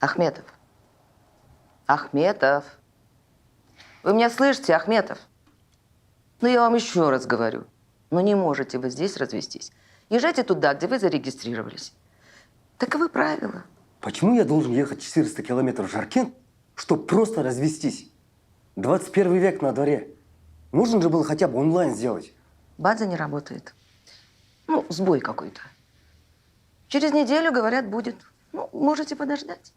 Ахметов. Ахметов. Вы меня слышите, Ахметов? Ну, я вам еще раз говорю. Ну, не можете вы здесь развестись. Езжайте туда, где вы зарегистрировались. Таковы правила. Почему я должен ехать 400 километров в Жаркент, чтобы просто развестись? 21 век на дворе. Нужно же было хотя бы онлайн сделать. База не работает. Ну, сбой какой-то. Через неделю, говорят, будет. Ну, можете подождать.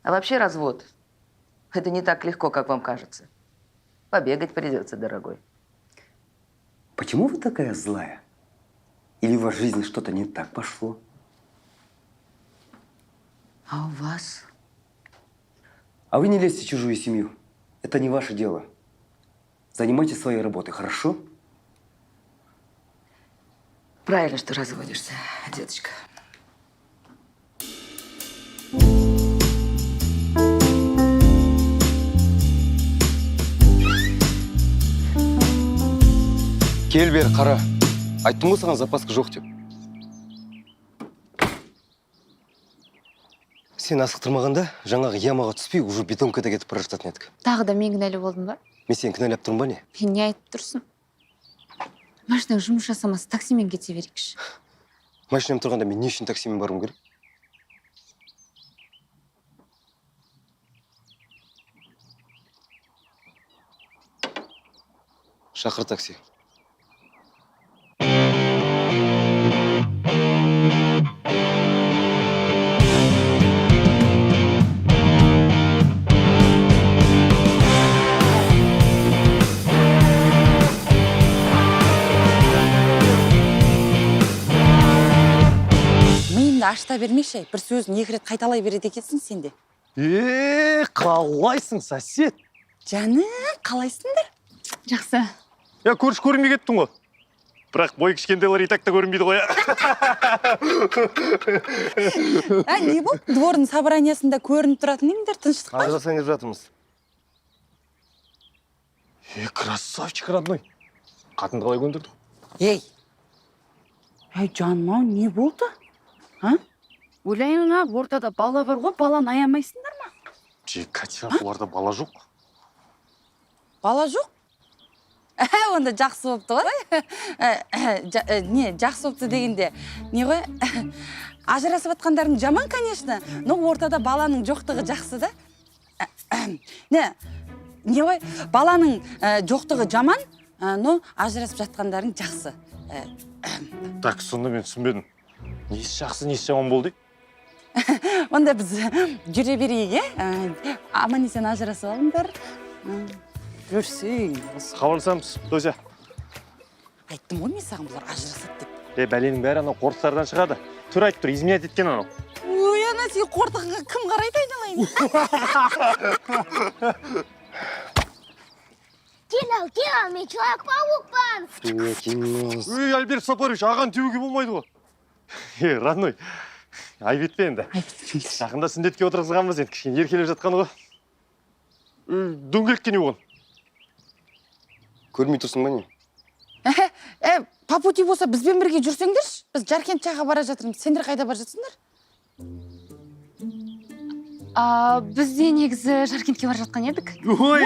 А вообще развод – это не так легко, как вам кажется. Побегать придется, дорогой. Почему вы такая злая? Или в вашей жизни что-то не так пошло? А у вас? А вы не лезьте в чужую семью. Это не ваше дело. Занимайтесь своей работой, хорошо? Правильно, что разводишься, деточка. Кел бері, қара. Айттым ғой саған, запаска жоқ деп. Сен асықтырмағанда, жаңағы ямаға түспей, уже бетонкада кетіп бара жататын едік. Тағы да мен кінәлі болдым ба? Мен сені кінәлап тұрмын ба, не? Мен не айтып тұрсың? Машинаң жұмыс жасамаса, таксимен кете берейікші. Машинам тұрғанда, мен не үшін таксимен баруым керек? Шақыр такси. Миымды ашыта бермеші, бір сөзін екі рет қайталай береді екенсің сен де. Е, қалайсың, сосед? Жаным, қалайсыңдар? Жақсы. Е, көрші, көрінбей кеттің ғой. Бірақ бойы кішкентайлар и так та көрінбейді ғой. А, не болды? Двордың собраниясында көрініп тұратын едіңдер, тыныштық па? Ажырасайын деп жатырмыз. Е, красавчик, родной. Қатынды қалай көндірдің? Ей, ей, жаным ау, не болды, а? Ойлайын, а, ортада бала бар ғой, баланы аямайсыңдар ма? Же, Катя, бұларда бала жоқ. Бала жоқ? Ә, онда жақсы болыпты ғой. Не, жақсы болыпты дегенде не ғой, ажырасып жатқандарың жаман, конечно, но ортада баланың жоқтығы жақсы да. Не ғой, баланың жоқтығы жаман, но ажырасып жатқандарың жақсы. Так, сонда мен түсінбедім. Несі жақсы, несі жаман болды? Онда біз жүре берейік, иә. Аман есен ажырасып алыңдар. Жүрсең. Хабарласамыз, Тося. Айттым ғой мен саған, бұлар ажырасады деп. Е, бәленің бәрі анау қортықтардан шығады. Түр айтып тұр, изменять еткен анау. Ой, ана сен қортығыңа кім қарайды, айналайын? Кел, кел, мен Человек-паук пын. Ей, Альберт Сапарович, аған теуге болмайды ғой. Е, родной, айып етпе енді. Жақында сүндетке отырғызғанбыз енді, кішкене еркелеп жатқан ғой. Дөңгелекке не болған? Көрмей тұрсың ба, не? Е, по пути болса, бізбен бірге жүрсеңдерші. Біз Жаркент жаққа бара жатырмыз, сендер қайда бара жатсыңдар? А, біз де негізі Жаркентке бара жатқан едік. Ой,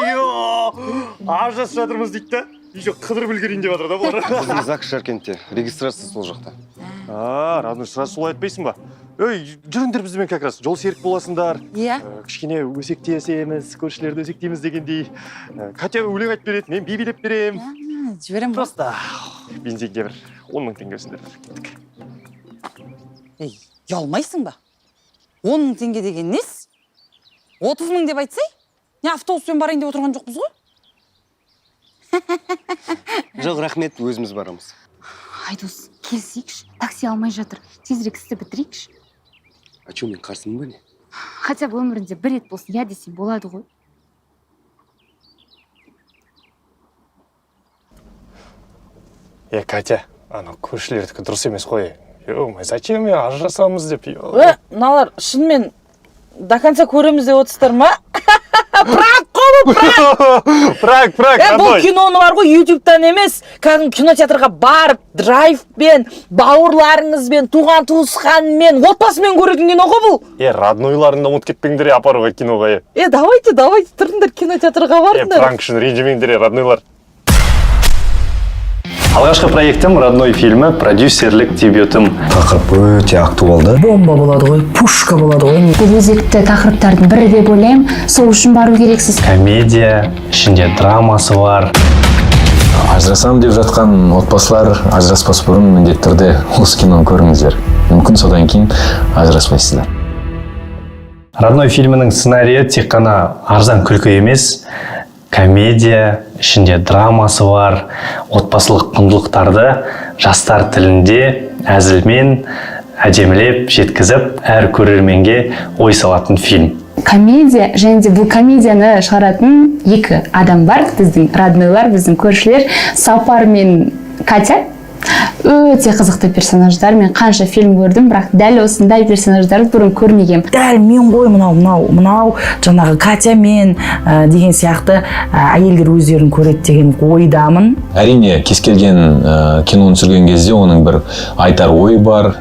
ажырасып жатырмыз дейді да. Еще қыдырып үлгерейін деп жатыр да бұлар. Біздің ЗАГС Жаркентте, регистрация сол жақта. А, родной, сразу солай айтпайсың ба? Ей, жүріңдер бізбен, как раз жол серік боласыңдар. Иә. Кішкене өсектесеміз, көршілерді өсектейміз дегендей. Катя өлең айтып береді, мен би билеп беремін. Жіберемін ғой. Просто бензинге бір 10 000 теңге өсіңдер. Кеттік. Ей, ұялмайсың ба? 10 000 теңге деген несі? 30 000 деп айтсай. Не, автобуспен барайын деп отырған жоқпыз ғой. Жоқ, рахмет, өзіміз барамыз. Айдос, келісейікші, такси алмай жатыр, тезірек істі бітірейікші. А че, мен қарсымын ба, не? Хотя бы өмірінде бір рет болсын иә десем болады ғой. Е, Катя, анау көршілердікі дұрыс емес қой. Е, зачем я ажырасамыз деп? Е, мыналар шынымен до конца көреміз деп отырсыздар ма? Пранк қой. Пранк, пранк, Е, бұл родной. киноны бар ғой, ютубтан емес, кәдімгі кинотеатрға барып, драйвпен, бауырларыңызбен, туған туысқанмен, отбасымен көретін кино ғой бұл. Е, роднойларыңды ұмытып кетпеңдер, е, апаруға киноға, е. Е, давайте, давайте, тұрыңдар, кинотеатрға Е, барыңдар. Пранк үшін ренжімеңдер, е, роднойлар. Алғашқы проектім «Родной» фильмі, продюсерлік дебютым. Тақырып өте актуалды. Бомба болады ғой, пушка болады ғой. Бұл өзекті тақырыптардың бірі деп ойлаймын, сол үшін бару керексіз. Комедия, ішінде драмасы бар. Ажырасамын деп жатқан отбасылар ажыраспас бұрын міндетті түрде осы киноны көріңіздер. Мүмкін, содан кейін ажыраспайсыздар. «Родной» фильмінің сценарийі тек қана арзан күлкі емес, комедия, ішінде драмасы бар, отбасылық құндылықтарды жастар тілінде әзілмен әдемілеп жеткізіп, әр көрерменге ой салатын фильм. Комедия, және де бұл комедияны шығаратын екі адам бар, біздің роднойлар, біздің көршілер Сапар мен Катя. Өте қызықты персонаждар. Мен қанша фильм көрдім, бірақ дәл осындай персонаждарды бұрын көрмегенмін. Дәл мен ғой мынау, мынау, мынау жаңағы Катя мен деген сияқты әйелдер өздерін көреді деген ойдамын. Әрине, кез келген киноны түсірген кезде оның бір айтар ойы бар.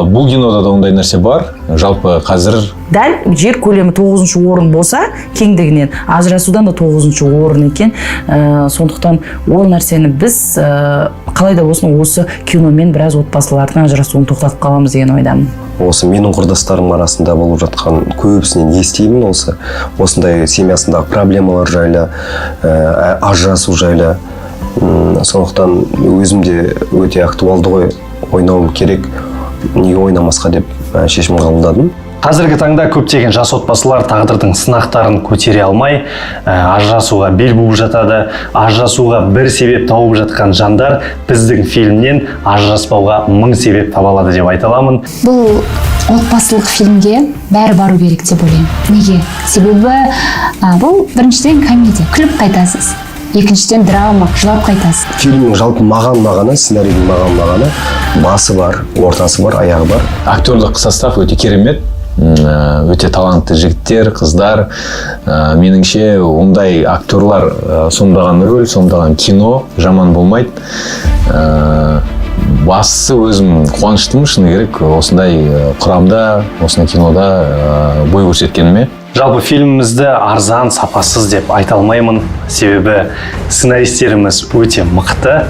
Бұл кинода да ондай нәрсе бар. Жалпы қазір Дәл жер көлемі тоғызыншы орын болса кеңдігінен, ажырасудан да тоғызыншы орын екен. Сондықтан ол нәрсені біз қалай да болсын осы киномен біраз отбасылардың ажырасуын тоқтатып қаламыз деген ойдамын. Осы менің құрдастарым арасында болып жатқан, көбісінен естимін осы осындай семьясындағы проблемалар жайлы, ажырасу жайлы. Сондықтан өзім де өте актуалды ғой, ойнауым керек, неге ойнамасқа деп шешім қабылдадым. Қазіргі таңда көптеген жас отбасылар тағдырдың сынақтарын көтере алмай, ажырасуға бел буып жатады. Ажырасуға бір себеп тауып жатқан жандар біздің фильмнен ажыраспауға мың себеп таба алады деп айта аламын. Бұл отбасылық фильмге бәрі бару керек деп ойлаймын. Неге? Себебі бұл, біріншіден, комедия, күліп қайтасыз, екіншіден, драма, жылап қайтасыз. Фильмнің жалпы маған ұнағаны, сценарийдің маған ұнағаны: басы бар, ортасы бар, аяғы бар. Актерлық состав өте керемет. Өте талантты жігіттер, қыздар. Меніңше, ондай актерлар сомдаған рөл, сомдаған кино жаман болмайды. Бастысы, өзім қуаныштымын, шыны керек, осындай құрамда, осындай кинода бой көрсеткеніме. Жалпы фильмімізді арзан, сапасыз деп айта алмаймын, себебі сценаристеріміз өте мықты.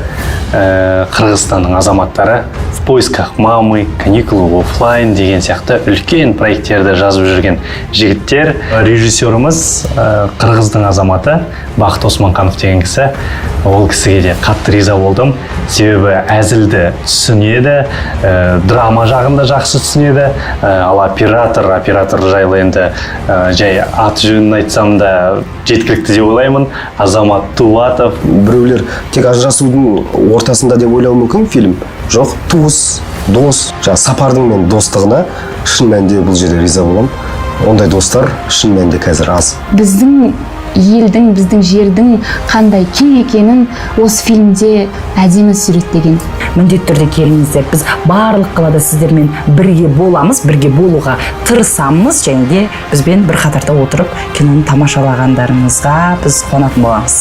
Қырғызстанның азаматтары, «В поисках мамы», «Каникулы оффлайн» деген сияқты үлкен проекттерді жазып жүрген жігіттер. Режиссеріміз қырғыздың азаматы Бақыт Османқанов деген кісі. Ол кісіге де қатты риза болдым, себебі әзілді түсінеді, драма жағын да жақсы түсінеді. Ал оператор жайлы енді жай аты жөнін айтсам да жеткілікті деп ойлаймын: Азамат Дулатов. Біреулер тек ажырасудың ортасында деп ойлауы мүмкін фильм. Жоқ, туыс, дос, жаңағы Сапардың мен достығына шын мәнінде бұл жерде риза боламын. Ондай достар шын мәнінде қазір аз. Біздің елдің, біздің жердің қандай кең екенін осы фильмде әдемі суреттеген. Міндетті түрде келіңіздер. Біз барлық қалада сіздермен бірге боламыз, бірге болуға тырысамыз және де бізбен бір қатарда отырып киноны тамашалағандарыңызға біз қуанатын боламыз.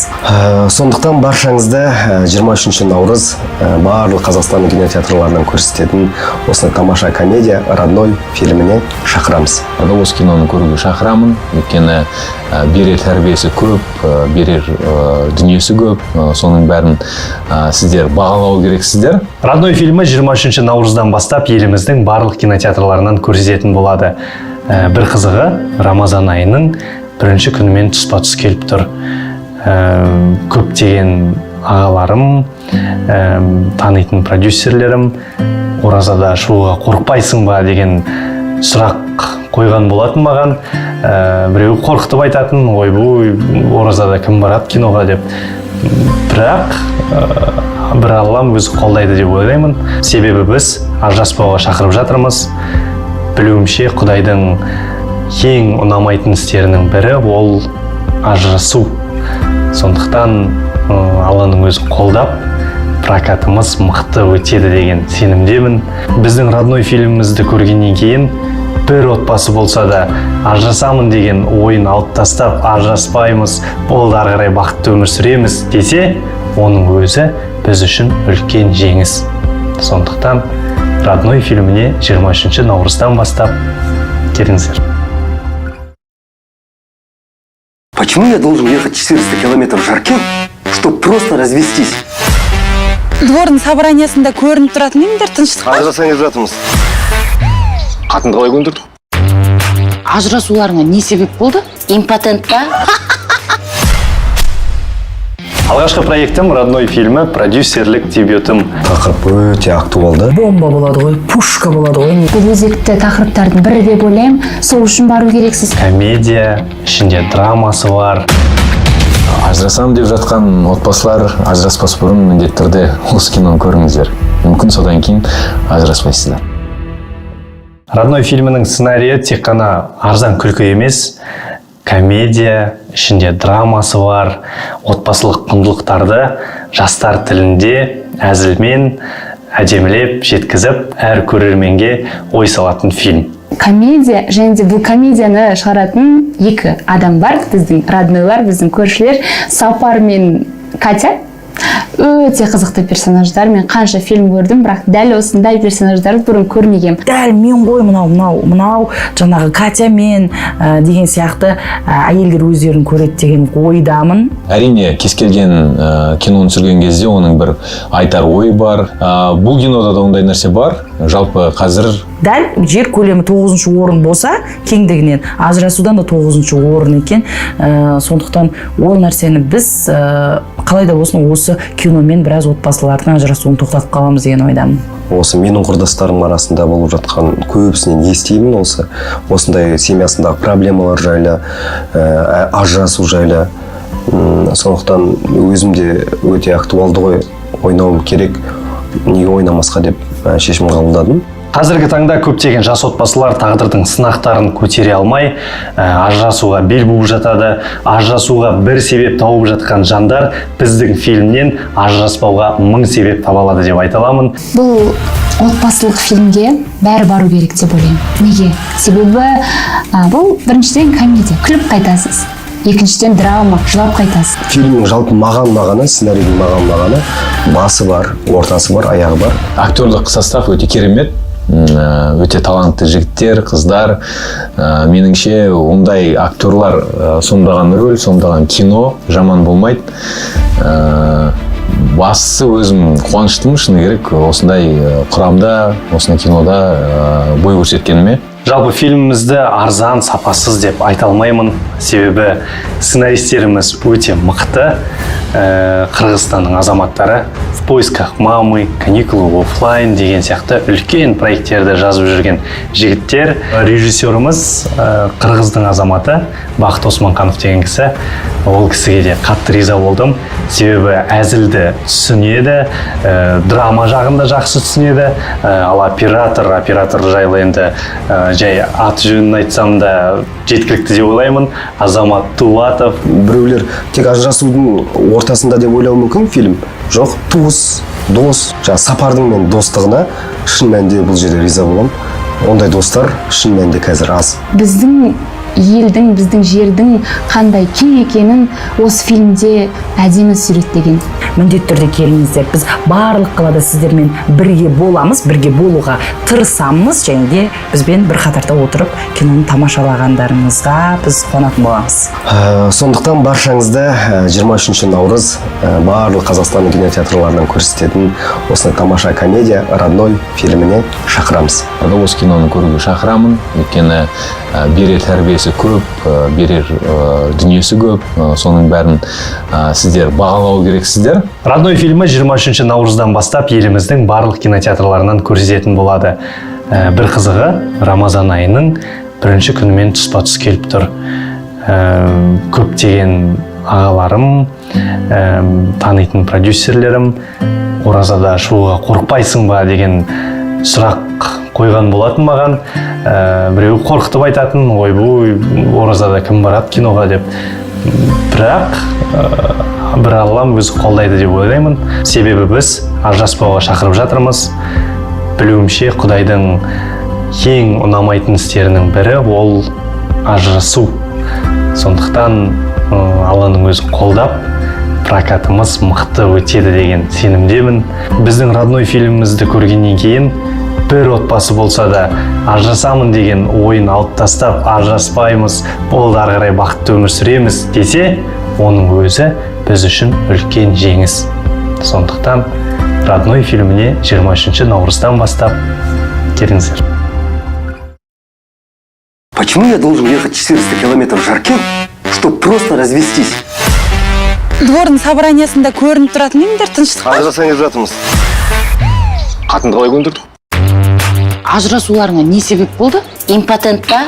Сондықтан баршаңызды 23 наурыз барлық Қазақстанның кинотеатрларынан көрсететін осындай тамаша комедия «Родной» фильміне шақырамыз. Осы киноны көруге шақырамын, өйткені берер тәрбиесі көп, берер дүниесі көп. Соның бәрін сіздер бағалау керексіздер. «Родной» фильмі 23 наурыздан бастап еліміздің барлық кинотеатрларынан көрсететін болады. Бір қызығы, Рамазан айының бірінші күнімен тұспа тұс келіп тұр. Көптеген ағаларым, танитын продюсерлерім «Оразада шығуға қорықпайсың ба?» деген сұрақ қойған болатын маған. Біреу қорқытып айтатын: «Ойбой, оразада кім барады киноға?» деп. Бірақ бір Аллам өзі қолдайды деп ойлаймын, себебі біз ажыраспауға шақырып жатырмыз. Білуімше, Құдайдың ең ұнамайтын істерінің бірі ол ажырасу. Сондықтан Алланың өзі қолдап, прокатымыз мықты өтеді деген сенімдемін. Біздің «Родной» фильмімізді көргеннен кейін Бір отбасы болса да, ажырасамын деген ойын алып тастап, ажыраспаймыз, болды, ары қарай бақытты өмір сүреміз десе, оның өзі біз үшін үлкен жеңіс. Сондықтан «Родной» фильміне 23 наурыздан бастап келіңіздер. Почему я должен ехать 400 километров в Жаркент, чтобы просто развестись? Двордың собраниясында көрініп тұратын едіңдер, тыныштық па? Ажырасайын деп жатырмыз. Қатынды қалай көндірдің? Ажырасуларыңа не себеп болды? Импотент па? Алғашқы проектім «Родной» фильмі, продюсерлік дебютым. Тақырып өте актуалды. Бомба болады ғой, пушка болады ғой. Бұл өзекті тақырыптардың бірі деп ойлаймын, сол үшін бару керексіз. Комедия, ішінде драмасы бар. Ажырасамын деп жатқан отбасылар, ажыраспас бұрын міндетті түрде осы киноны көріңіздер. Мүмкін, содан кейін ажыраспайсыздар. «Родной» фильмінің сценарийі тек қана арзан күлкі емес, комедия, ішінде драмасы бар, отбасылық құндылықтарды жастар тілінде әзілмен әдемілеп жеткізіп, әр көрерменге ой салатын фильм. Комедия, және де бұл комедияны шығаратын екі адам бар, біздің роднойлар, біздің көршілер, Сапар мен Катя. Өте қызықты персонаждар. Мен қанша фильм көрдім, бірақ дәл осындай персонаждарды бұрын көрмегенмін. Дәл мен ғой мынау, мынау, мынау жаңағы Катя мен деген сияқты әйелдер өздерін көреді деген ойдамын. Әрине, кез келген киноны түсірген кезде оның бір айтар ойы бар. Бұл кинода да ондай нәрсе бар. Жалпы қазір Дәл жер көлемі тоғызыншы орын болса кеңдігінен, ажырасудан да тоғызыншы орын екен. Сондықтан ол нәрсені біз қалай да болсын осы киномен біраз отбасылардың ажырасуын тоқтатып қаламыз деген ойдамын. Осы менің құрдастарым арасында болып жатқан көбісінен естимін осындай семьясындағы проблемалар жайлы, ажырасу жайлы. Сондықтан өзім де өте актуалды ғой, ойнауым керек, неге ойнамасқа деп шешім қабылдадым. Қазіргі таңда көптеген жас отбасылар тағдырдың сынақтарын көтере алмай, ажырасуға бел буып жатады. Ажырасуға бір себеп тауып жатқан жандар біздің фильмнен ажыраспауға мың себеп таба алады деп айта аламын. Бұл отбасылық фильмге бәрі бару керек деп ойлаймын. Неге? Себебі бұл, біріншіден, комедия, күліп қайтасыз, екіншіден, драма, жылап қайтасыз. Фильмнің жалпы маған ұнағаны, сценарийдің маған ұнағаны, басы бар, ортасы бар, аяғы бар. Актерлық состав өте керемет. Өте талантты жігіттер, қыздар. Меніңше, ондай актерлар сомдаған рөл, сомдаған кино жаман болмайды. Бастысы, өзім қуаныштымын, шыны керек, осындай құрамда, осындай кинода бой көрсеткеніме. Жалпы фильмімізді арзан, сапасыз деп айта алмаймын, себебі сценаристеріміз өте мықты. Қырғызстанның азаматтары, «В поисках мамы», «Каникулы оффлайн» деген сияқты үлкен проекттерді жазып жүрген жігіттер. Режиссеріміз қырғыздың азаматы Бақыт Османқанов деген кісі. Ол кісіге де қатты риза болдым, себебі әзілді түсінеді, драма жағын да жақсы түсінеді. Ал оператор жайлы енді жай аты жөнін айтсам да жеткілікті деп ойлаймын: Азамат Дулатов. Біреулер тек ажырасудың ортасында деп ойлауы мүмкін фильм. Жоқ, туыс, дос, жаңағы Сапардың мен достығына шын мәнінде бұл жерде риза боламын. Ондай достар шын мәнінде қазір аз. Біздің елдің, біздің жердің қандай кең екенін осы фильмде әдемі суреттеген. Міндетті түрде келіңіздер. Біз барлық қалада сіздермен бірге боламыз, бірге болуға тырысамыз және де бізбен бір қатарда отырып киноны тамашалағандарыңызға біз қуанатын боламыз. Сондықтан баршаңызды 23 наурыз барлық Қазақстанның кинотеатрларынан көрсететін осындай тамаша комедия «Родной» фильміне шақырамыз. Осы киноны көруге шақырамын, өйткені берер тәрбиесі көп, берер дүниесі көп. Соның бәрін сіздер бағалау керексіздер. «Родной» фильмі 23 наурыздан бастап еліміздің барлық кинотеатрларынан көрсететін болады. Бір қызығы, Рамазан айының бірінші күнімен тұспа тұс келіп тұр. Көптеген ағаларым, танитын продюсерлерім оразада шығуға қорықпайсың ба деген сұрақ қойған болатын маған. Біреу қорқытып айтатын: «Ойбой, оразада кім барады киноға?» деп. Бірақ бір Аллам өзі қолдайды деп ойлаймын, себебі біз ажыраспауға шақырып жатырмыз. Білуімше, Құдайдың Ең ұнамайтын істерінің бірі ол ажырасу. Сондықтан Алланың өзі қолдап, прокатымыз мықты өтеді деген сенімдемін. Біздің «Родной» фильмімізді көргеннен кейін бір отбасы болса да ажырасамын деген ойын алып тастап, ажыраспаймыз, болды, ары қарай бақытты өмір сүреміз десе, оның өзі біз үшін үлкен жеңіс. Сондықтан «Родной» фильміне 23 наурыздан бастап келіңіздер. Почему я должен ехать 400 километров в Жаркент, чтобы просто развестись? Двордың собраниясында көрініп тұратын едіңдер, тыныштық па? Ажырасайын деп жатырмыз. Қатынды қалай көндірдің? Ажырасуларыңа не себеп болды? Импотент па?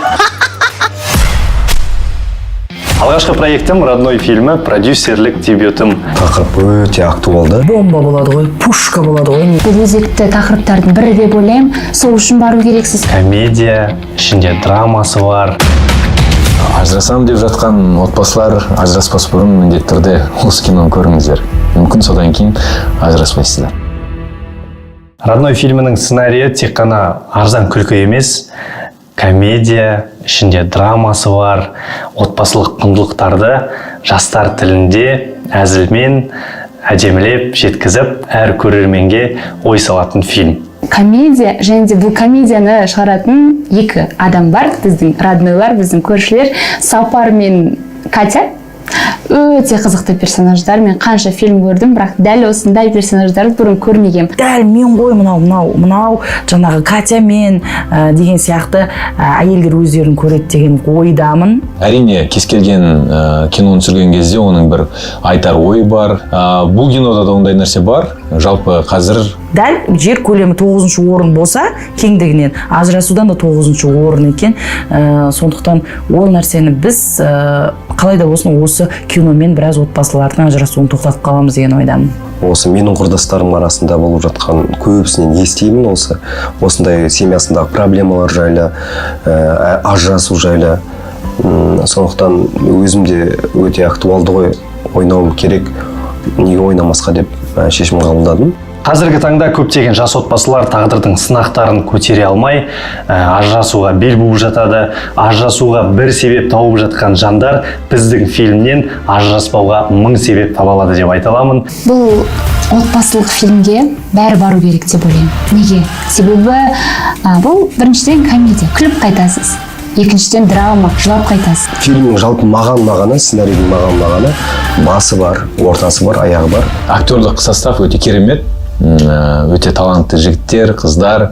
Алғашқы проектім «Родной» фильмі, продюсерлік дебютым. Тақырып өте актуалды. Бомба болады ғой, пушка болады ғой. Бұл өзекті тақырыптардың бірі деп ойлаймын, сол үшін бару керексіз. Комедия, ішінде драмасы бар. Ажырасамын деп жатқан отбасылар, ажыраспас бұрын міндетті түрде осы киноны көріңіздер. Мүмкін, содан кейін ажыраспайсыздар. «Родной» фильмінің сценарийі тек қана арзан күлкі емес, комедия, ішінде драмасы бар, отбасылық құндылықтарды жастар тілінде әзілмен әдемілеп жеткізіп, әр көрерменге ой салатын фильм. Комедия және де бұл комедияны шығаратын екі адам бар, біздің роднойлар, біздің көршілер Сапар мен Катя. Өте қызықты персонаждар. Мен қанша фильм көрдім, бірақ дәл осындай персонаждарды бұрын көрмегенмін. Дәл мен ғой мынау, мынау, мынау жаңағы Катя мен деген сияқты әйелдер өздерін көреді деген ойдамын. Әрине, кез келген киноны түсірген кезде оның бір айтар ойы бар. Бұл кинода да ондай нәрсе бар. Жалпы қазір Дәл жер көлемі тоғызыншы орын болса кеңдігінен, ажырасудан да тоғызыншы орын екен. Сондықтан ол нәрсені біз қалай да болсын осы киномен біраз отбасылардың ажырасуын тоқтатып қаламыз деген ойдамын. Осы менің құрдастарым арасында болып жатқан көбісінен естимін осындай семьясындағы проблемалар жайлы, ажырасу жайлы. Сондықтан өзім де өте актуалды ғой, ойнауым керек, неге ойнамасқа деп шешім қабылдадым. Қазіргі таңда көптеген жас отбасылар тағдырдың сынақтарын көтере алмай, ажырасуға бел буып жатады. Ажырасуға бір себеп тауып жатқан жандар біздің фильмнен ажыраспауға мың себеп таба алады деп айта аламын. Бұл отбасылық фильмге бәрі бару керек деп ойлаймын. Неге? Себебі бұл біріншіден комедия, күліп қайтасыз, екіншіден драма, жылап қайтасыз. Фильмнің жалпы маған ұнағаны, сценарийдің маған ұнағаны, басы бар, ортасы бар, аяғы бар. Актерлық состав өте керемет. Өте талантты жігіттер, қыздар.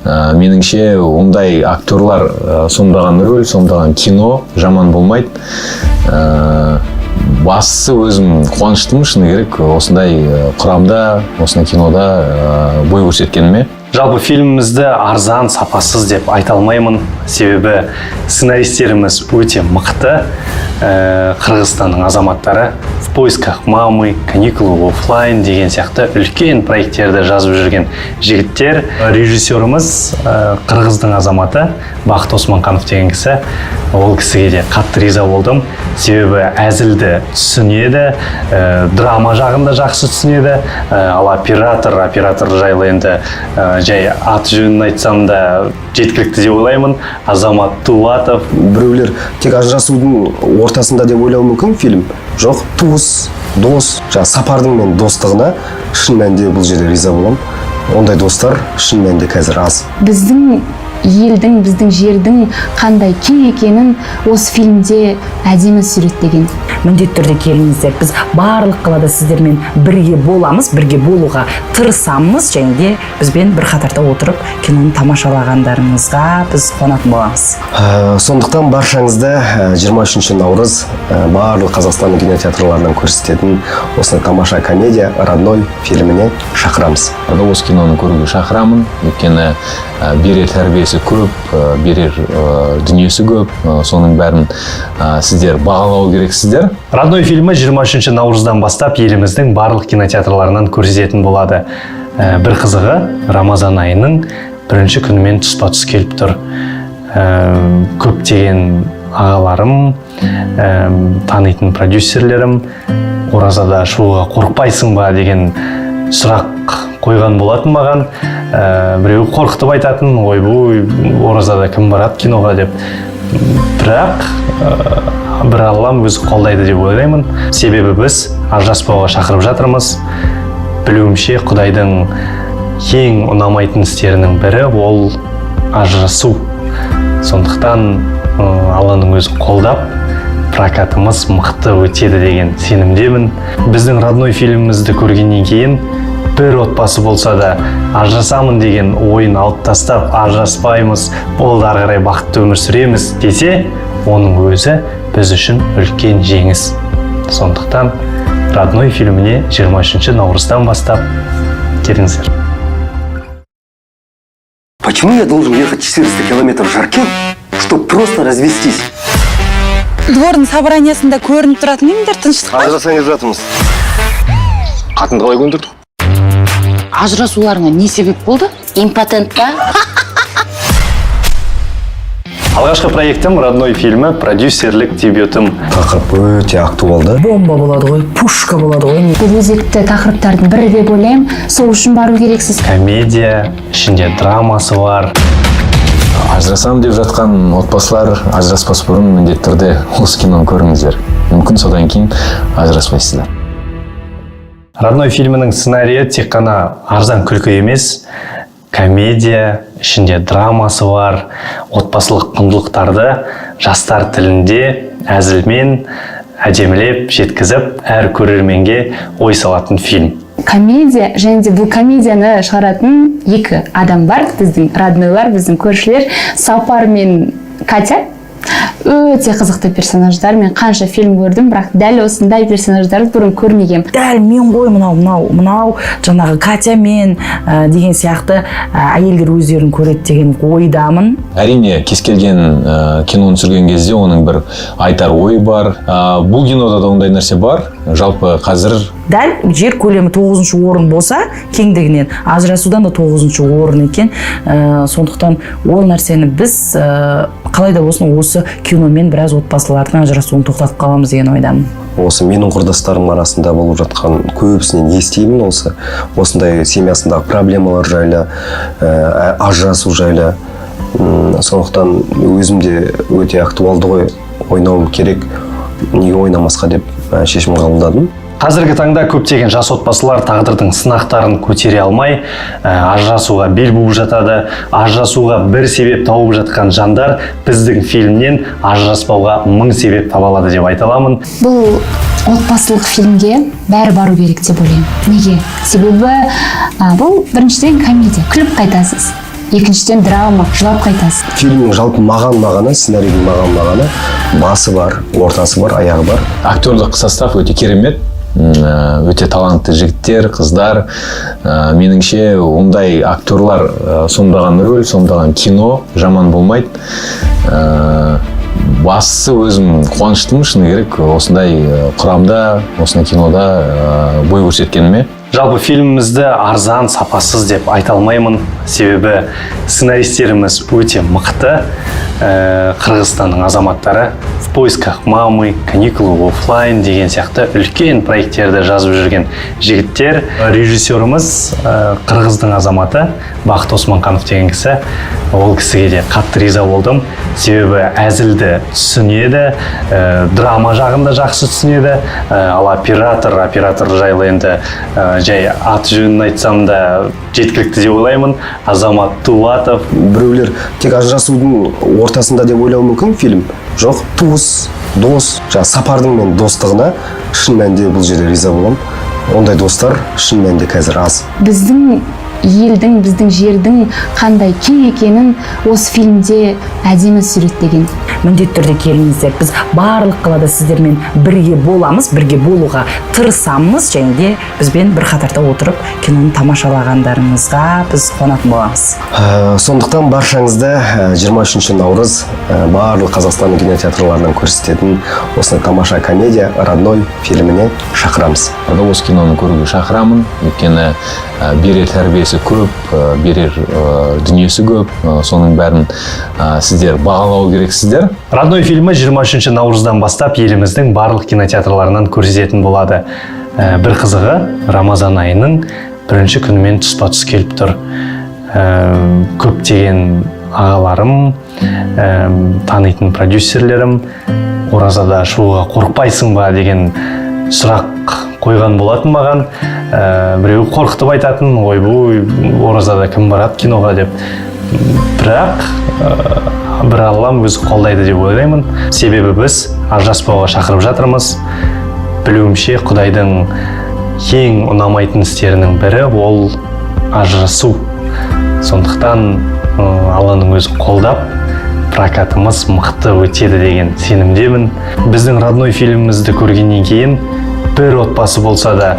Меніңше, ондай актерлар сомдаған рөл, сомдаған кино жаман болмайды. Бастысы, өзім қуаныштымын, шыны керек, осындай құрамда, осындай кинода бой көрсеткеніме. Жалпы фильмімізді арзан, сапасыз деп айта алмаймын, себебі сценаристеріміз өте мықты. Қырғызстанның азаматтары, «В поисках мамы», «Каникулы оффлайн» деген сияқты үлкен проекттерді жазып жүрген жігіттер. Режиссеріміз қырғыздың азаматы Бақыт Османқанов деген кісі. Ол кісіге де қатты риза болдым, себебі әзілді түсінеді, драма жағын да жақсы түсінеді. Ал оператор жайлы енді жай аты жөнін айтсам да жеткілікті деп ойлаймын: Азамат Дулатов. Біреулер тек ажырасудың ортасында деп ойлауы мүмкін фильм. Жоқ, туыс, дос, жаңағы Сапардың мен достығына шын мәнінде бұл жерде риза боламын. Ондай достар шын мәнінде қазір аз. Біздің елдің, біздің жердің қандай кең екенін осы фильмде әдемі суреттеген. Міндетті түрде келіңіздер. Біз барлық қалада сіздермен бірге боламыз, бірге болуға тырысамыз және де бізбен бір қатарда отырып киноны тамашалағандарыңызға біз қуанатын боламыз. Сондықтан баршаңызды 23 наурыз барлық Қазақстанның кинотеатрларынан көрсететін осындай тамаша комедия «Родной» фильміне шақырамыз. Осы киноны көруге шақырамын, өйткені берер тәрбиесі көп, берер дүниесі көп. Соның бәрін сіздер бағалау керексіздер. «Родной» фильмі 23 наурыздан бастап еліміздің барлық кинотеатрларынан көрсететін болады. Бір қызығы, Рамазан айының бірінші күнімен тұспа тұс келіп тұр. Көптеген ағаларым, танитын продюсерлерім оразада шығуға қорықпайсың ба деген сұрақ. қойған болатын маған. Біреу қорқытып айтатын, ойбой, оразада кім барады киноға деп. Бірақ бір Аллам өзі қолдайды деп ойлаймын. Себебі біз ажыраспауға шақырып жатырмыз. Білуімше, Құдайдың ең ұнамайтын істерінің бірі ол ажырасу. Сондықтан Алланың өзі қолдап, прокатымыз мықты өтеді деген сенімдемін. Біздің «Родной» фильмімізді көргеннен кейін бір отбасы болса да ажырасамын деген ойын алып тастап, ажыраспаймыз, болды, ары қарай бақытты өмір сүреміз десе, оның өзі біз үшін үлкен жеңіс. Сондықтан «Родной» фильміне 23 наурыздан бастап келіңіздер. Почему я должен ехать 400 километров в Жаркент, чтобы просто развестись? Двордың собраниясында көрініп тұратын едіңдер, тыныштық па? Ажырасайын деп жатырмыз. Қатынды қалай көндірдің? Ажырасуларыңа не себеп болды? Импотент па? Алғашқы проектім «Родной» фильмі, продюсерлік дебютым. Тақырып өте актуалды. Бомба болады ғой, пушка болады ғой. Бұл өзекті тақырыптардың бірі деп ойлаймын, сол үшін бару керексіз. Комедия, ішінде драмасы бар. Ажырасамын деп жатқан отбасылар, ажыраспас бұрын міндетті түрде осы киноны көріңіздер. Мүмкін, содан кейін ажыраспайсыздар. «Родной» фильмінің сценарийі тек қана арзан күлкі емес, комедия, ішінде драмасы бар, отбасылық құндылықтарды жастар тілінде әзілмен әдемілеп жеткізіп, әр көрерменге ой салатын фильм. Комедия және де бұл комедияны шығаратын екі адам бар, біздің роднойлар, біздің көршілер Сапар мен Катя. Өте қызықты персонаждар. Мен қанша фильм көрдім, бірақ дәл осындай персонаждарды бұрын көрмегенмін. Дәл мен ғой мынау, мынау, мынау жаңағы Катя мен деген сияқты әйелдер өздерін көреді деген ойдамын. Әрине, кез келген киноны түсірген кезде оның бір айтар ойы бар. Бұл кинода да ондай нәрсе бар. Жалпы қазір Дәл жер көлемі тоғызыншы орын болса кеңдігінен, ажырасудан да тоғызыншы орын екен. Сондықтан ол нәрсені біз қалай да болсын осы киномен біраз отбасылардың ажырасуын тоқтатып қаламыз деген ойдамын. Осы менің құрдастарым арасында болып жатқан көбісінен естимін осындай семьясындағы проблемалар жайлы, ажырасу жайлы. Сондықтан өзім де өте актуалды ғой, ойнауым керек, неге ойнамасқа деп шешім қабылдадым. Қазіргі таңда көптеген жас отбасылар тағдырдың сынақтарын көтере алмай, ажырасуға бел буып жатады. Ажырасуға бір себеп тауып жатқан жандар біздің фильмнен ажыраспауға мың себеп таба алады деп айта аламын. Бұл отбасылық фильмге бәрі бару керек деп ойлаймын. Неге? Себебі бұл біріншіден комедия, күліп қайтасыз, екіншіден драма, жылап қайтасыз. Фильмнің жалпы маған ұнағаны, сценарийдің маған ұнағаны, басы бар, ортасы бар, аяғы бар. Актерлық состав өте керемет. Өте талантты жігіттер, қыздар. Меніңше, ондай актерлар сомдаған рөл, сомдаған кино жаман болмайды. Бастысы, өзім қуаныштымын, шыны керек, осындай құрамда, осындай кинода бой көрсеткеніме. Жалпы фильмімізді арзан, сапасыз деп айта алмаймын, себебі сценаристеріміз өте мықты. Қырғызстанның азаматтары, «В поисках мамы», «Каникулы оффлайн» деген сияқты үлкен проекттерді жазып жүрген жігіттер. Режиссеріміз қырғыздың азаматы Бақыт Османқанов деген кісі. Ол кісіге де қатты риза болдым, себебі әзілді түсінеді, драма жағын да жақсы түсінеді. Ал оператор жайлы енді жай аты жөнін айтсам да жеткілікті деп ойлаймын, Азамат Тулатов. Біреулер тек ажырасудың ортасында деп ойлауы мүмкін фильм. Жоқ, туыс, дос, жаңағы Сапардың мен достығына шын мәнінде бұл жерде риза боламын. Ондай достар шын мәнінде қазір аз. Біздің елдің, біздің жердің қандай кең екенін осы фильмде әдемі суреттеген. Міндетті түрде келіңіздер. Біз барлық қалада сіздермен бірге боламыз, бірге болуға тырысамыз және де бізбен бір қатарда отырып киноны тамашалағандарыңызға біз қуанатын боламыз. Сондықтан баршаңызды 23 наурыз барлық Қазақстанның кинотеатрларынан көрсететін осындай тамаша комедия «Родной» фильміне шақырамыз. Осы киноны көруге шақырамын, өйткені берер тәрбиесі көп, берер дүниесі көп. Соның бәрін сіздер бағалау керексіздер. «Родной» фильмі 23 наурыздан бастап еліміздің барлық кинотеатрларынан көрсететін болады. Бір қызығы, Рамазан айының Бірінші күнімен тұспа тұс келіп тұр. Көптеген ағаларым, танитын продюсерлерім «Оразада шығуға қорықпайсың ба?» деген сұрақ қойған болатын маған. Біреу қорқытып айтатын: «Ойбой, оразада кім барады киноға?» деп. Бірақ бір Аллам өзі қолдайды деп ойлаймын, себебі біз ажыраспауға шақырып жатырмыз. Білуімше, Құдайдың ең ұнамайтын істерінің бірі ол ажырасу. Сондықтан Алланың өзі қолдап, прокатымыз мықты өтеді деген сенімдемін. Біздің «Родной» фильмімізді көргеннен кейін бір отбасы болса да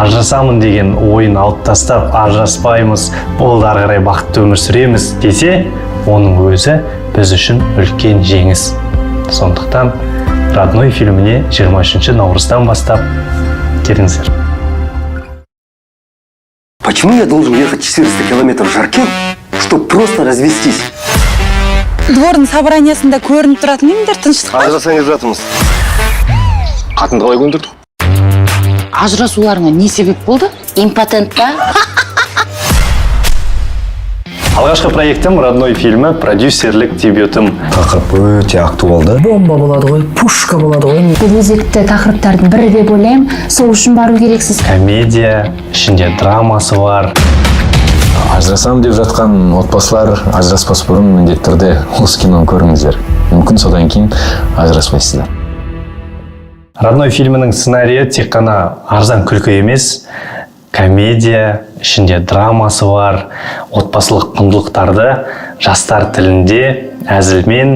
ажырасамын деген ойын алып тастап, «Ажыраспаймыз, болды, ары қарай бақытты өмір сүреміз» десе, оның өзі біз үшін үлкен жеңіс. Сондықтан «Родной» фильміне 23 наурыздан бастап келіңіздер. Почему я должен ехать 400 километров в Жаркент, чтобы просто развестись? Двордың собраниясында көрініп тұратын едіңдер, тыныштық па? Ажырасайын деп жатырмыз. Қатынды қалай көндірдің? Ажырасуларыңа не себеп болды? Импотент па? Алғашқы проектім «Родной» фильмі, продюсерлік дебютым. Тақырып өте актуалды. Бомба болады ғой, пушка болады ғой. Бұл өзекті тақырыптардың бірі деп ойлаймын, сол үшін бару керексіз. Комедия, ішінде драмасы бар. Ажырасамын деп жатқан отбасылар, ажыраспас бұрын міндетті түрде осы киноны көріңіздер. Мүмкін, содан кейін ажыраспайсыздар. «Родной» фильмінің сценарийі тек қана арзан күлкі емес, комедия, ішінде драмасы бар, отбасылық құндылықтарды жастар тілінде әзілмен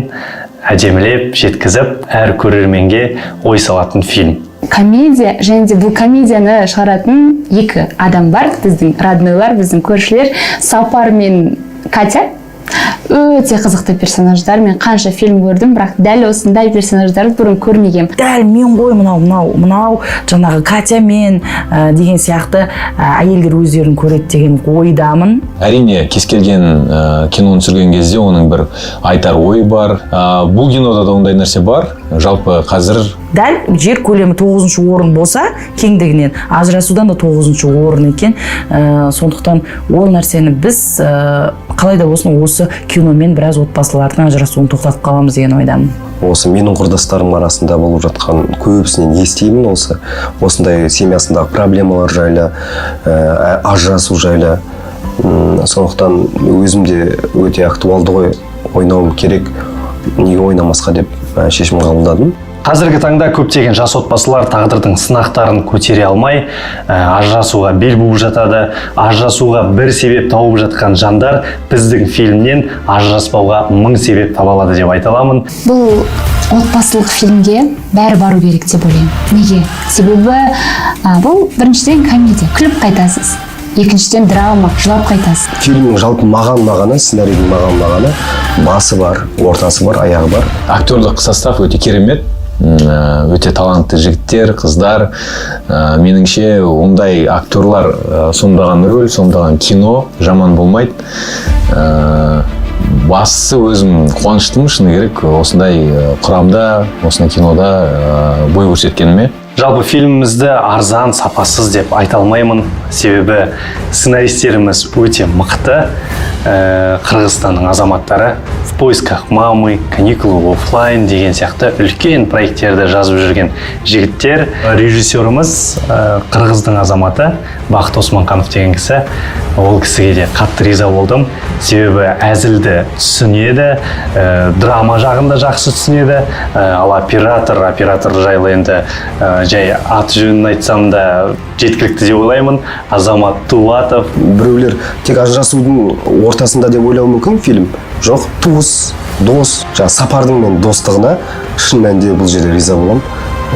әдемілеп жеткізіп, әр көрерменге ой салатын фильм. Комедия және де бұл комедияны шығаратын екі адам бар, біздің роднойлар, біздің көршілер Сапар мен Катя. Өте қызықты персонаждар. Мен қанша фильм көрдім, бірақ дәл осындай персонаждарды бұрын көрмегенмін. Дәл мен ғой мынау, мынау, мынау жаңағы Катя мен деген сияқты әйелдер өздерін көреді деген ойдамын. Әрине, кез келген киноны түсірген кезде оның бір айтар ойы бар. Бұл кинода да ондай нәрсе бар. Жалпы қазір Дәл жер көлемі тоғызыншы орын болса кеңдігінен, ажырасудан да тоғызыншы орын екен. Сондықтан ол нәрсені біз қалай да болсын осы киномен біраз отбасылардың ажырасуын тоқтатып қаламыз деген ойдамын. Осы менің құрдастарым арасында болып жатқан көбісінен естимін осындай семьясындағы проблемалар жайлы, ажырасу жайлы. Сондықтан өзім де өте актуалды ғой, ойнауым керек, неге ойнамасқа деп шешім қабылдадым. Қазіргі таңда көптеген жас отбасылар тағдырдың сынақтарын көтере алмай, ажырасуға бел буып жатады. Ажырасуға бір себеп тауып жатқан жандар біздің фильмнен ажыраспауға мың себеп таба алады деп айта аламын. Бұл отбасылық фильмге бәрі бару керек деп ойлаймын. Неге? Себебі бұл біріншіден комедия, күліп қайтасыз, екіншіден драма, жылап қайтасыз. Фильмнің жалпы маған ұнағаны, сценарийдің маған ұнағаны: басы бар, ортасы бар, аяғы бар. Актерлық состав өте керемет. Өте талантты жігіттер, қыздар. Меніңше, ондай актерлар сомдаған рөл, сомдаған кино жаман болмайды. Бастысы, өзім қуаныштымын, шыны керек, осындай құрамда, осындай кинода бой көрсеткеніме. Жалпы фильмімізді арзан, сапасыз деп айта алмаймын, себебі сценаристеріміз өте мықты. Қырғызстанның азаматтары, «В поисках мамы», «Каникулы оффлайн» деген сияқты үлкен проекттерді жазып жүрген жігіттер. Режиссеріміз қырғыздың азаматы Бақыт Османқанов деген кісі. Ол кісіге де қатты риза болдым, себебі әзілді түсінеді, драма жағын да жақсы түсінеді. Ал оператор жайлы енді жай аты жөнін айтсам да жеткілікті деп ойлаймын: Азамат Дулатов. Біреулер тек ажырасудың ортасында деп ойлауы мүмкін фильм. Жоқ, туыс, дос, жаңағы Сапардың мен достығына шын мәнінде бұл жерде риза боламын.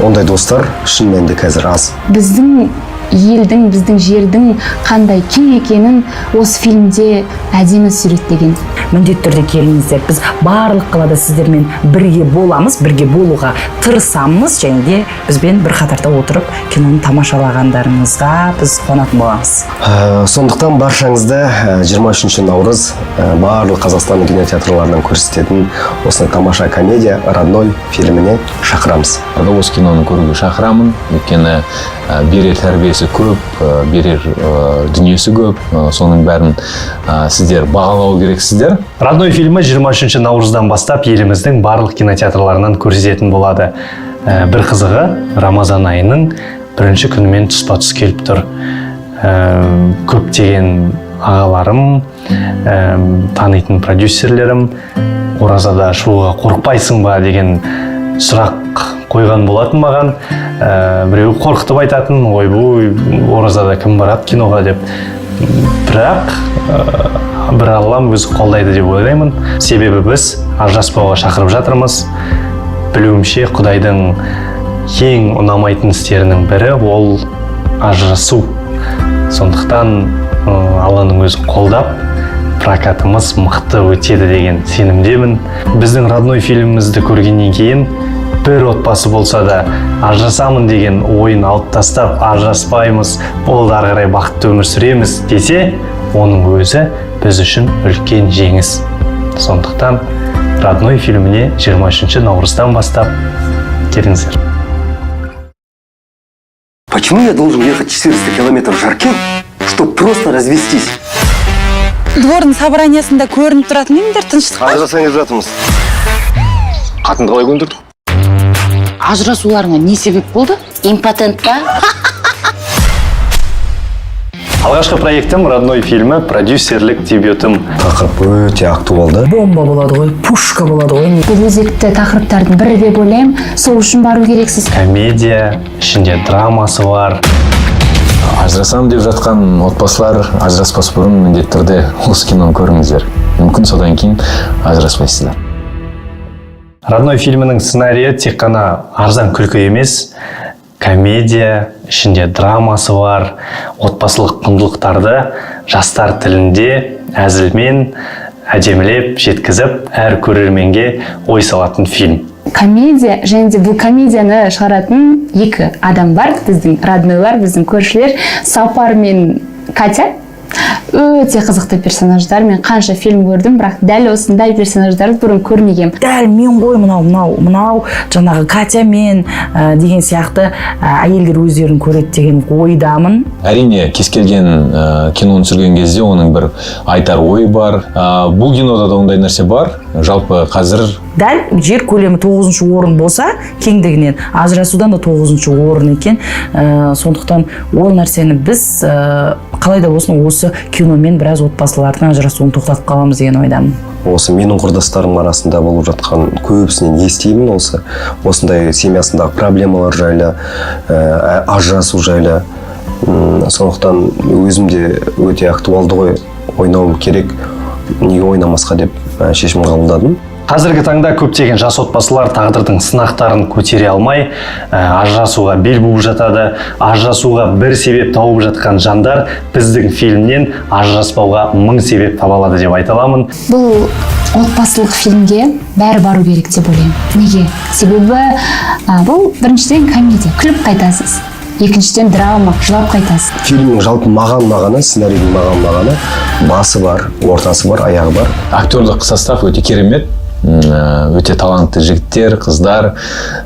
Ондай достар шын мәнінде қазір аз. Біздің елдің, біздің жердің қандай кең екенін осы фильмде әдемі суреттеген. Міндетті түрде келіңіздер. Біз барлық қалада сіздермен бірге боламыз, бірге болуға тырысамыз және де бізбен бір қатарда отырып киноны тамашалағандарыңызға біз қуанатын боламыз. Сондықтан баршаңызды 23 наурыз барлық Қазақстанның кинотеатрларынан көрсететін осындай тамаша комедия «Родной» фильміне шақырамыз. Осы киноны көруге шақырамын, өйткені берер тәрбиесі тәрбиесі көп, берер дүниесі көп. Соның бәрін сіздер бағалау керексіздер. «Родной» фильмі 23 наурыздан бастап еліміздің барлық кинотеатрларынан көрсететін болады. Бір қызығы, Рамазан айының бірінші күнімен тұспа тұс келіп тұр. Көптеген ағаларым, танитын продюсерлерім «Оразада шығуға қорықпайсың ба?» деген сұрақ қойған болатын маған. Біреу қорқытып айтатын: «Ойбой, оразада кім барады киноға?» деп. Бірақ бір Аллам өзі қолдайды деп ойлаймын, себебі біз ажыраспауға шақырып жатырмыз. Білуімше, Құдайдың ең ұнамайтын істерінің бірі ол ажырасу. Сондықтан Алланың өзі қолдап, прокатымыз мықты өтеді деген сенімдемін. Біздің «Родной» фильмімізді көргеннен кейін бір отбасы болса да ажырасамын деген ойын алып тастап, «Ажыраспаймыз, болды, ары қарай бақытты өмір сүреміз» десе, оның өзі біз үшін үлкен жеңіс. Сондықтан «Родной» фильміне 23 наурыздан бастап келіңіздер. Почему я должен ехать 400 километров в Жаркент, чтобы просто развестись? Двордың собраниясында көрініп тұратын едіңдер, тыныштық па? Ажырасайын деп жатырмыз. Қатынды қалай көндірдің? Ажырасуларыңа не себеп болды? Импотент па? Алғашқы проектім «Родной» фильмі, продюсерлік дебютым. Тақырып өте актуалды. Бомба болады ғой, пушка болады ғой. Бұл өзекті тақырыптардың бірі деп ойлаймын, сол үшін бару керексіз. Комедия, ішінде драмасы бар. Ажырасамын деп жатқан отбасылар ажыраспас бұрын міндетті түрде осы киноны көріңіздер. Мүмкін, содан кейін ажыраспайсыздар. «Родной» фильмінің сценарийі тек қана арзан күлкі емес, комедия, ішінде драмасы бар, отбасылық құндылықтарды жастар тілінде әзілмен әдемілеп жеткізіп, әр көрерменге ой салатын фильм. Комедия және де бұл комедияны шығаратын екі адам бар, біздің роднойлар, біздің көршілер Сапар мен Катя. Өте қызықты персонаждар. Мен қанша фильм көрдім, бірақ дәл осындай персонаждарды бұрын көрмегенмін. Дәл мен ғой мынау, мынау, мынау жаңағы Катя мен деген сияқты әйелдер өздерін көреді деген ойдамын. Әрине, кез келген киноны түсірген кезде оның бір айтар ойы бар. Бұл кинода да ондай нәрсе бар. Жалпы қазір Дәл жер көлемі тоғызыншы орын болса кеңдігінен, ажырасудан да тоғызыншы орын екен. Сондықтан ол нәрсені біз қалай да болсын осы киномен біраз отбасылардың ажырасуын тоқтатып қаламыз деген ойдамын. Осы менің құрдастарым арасында болып жатқан көбісінен естимін осындай семьясындағы проблемалар жайлы, ажырасу жайлы. Сондықтан өзім де өте актуалды ғой, ойнауым керек, неге ойнамасқа деп шешім қабылдадым. Қазіргі таңда көптеген жас отбасылар тағдырдың сынақтарын көтере алмай, ажырасуға бел буып жатады. Ажырасуға бір себеп тауып жатқан жандар біздің фильмнен ажыраспауға мың себеп таба алады деп айта аламын. Бұл отбасылық фильмге бәрі бару керек деп ойлаймын. Неге? Себебі бұл біріншіден комедия, күліп қайтасыз, екіншіден драма, жылап қайтасыз. Фильмнің жалпы маған ұнағаны, сценарийдің маған ұнағаны, басы бар, ортасы бар, аяғы бар. Актерлық состав өте керемет. Өте талантты жігіттер, қыздар.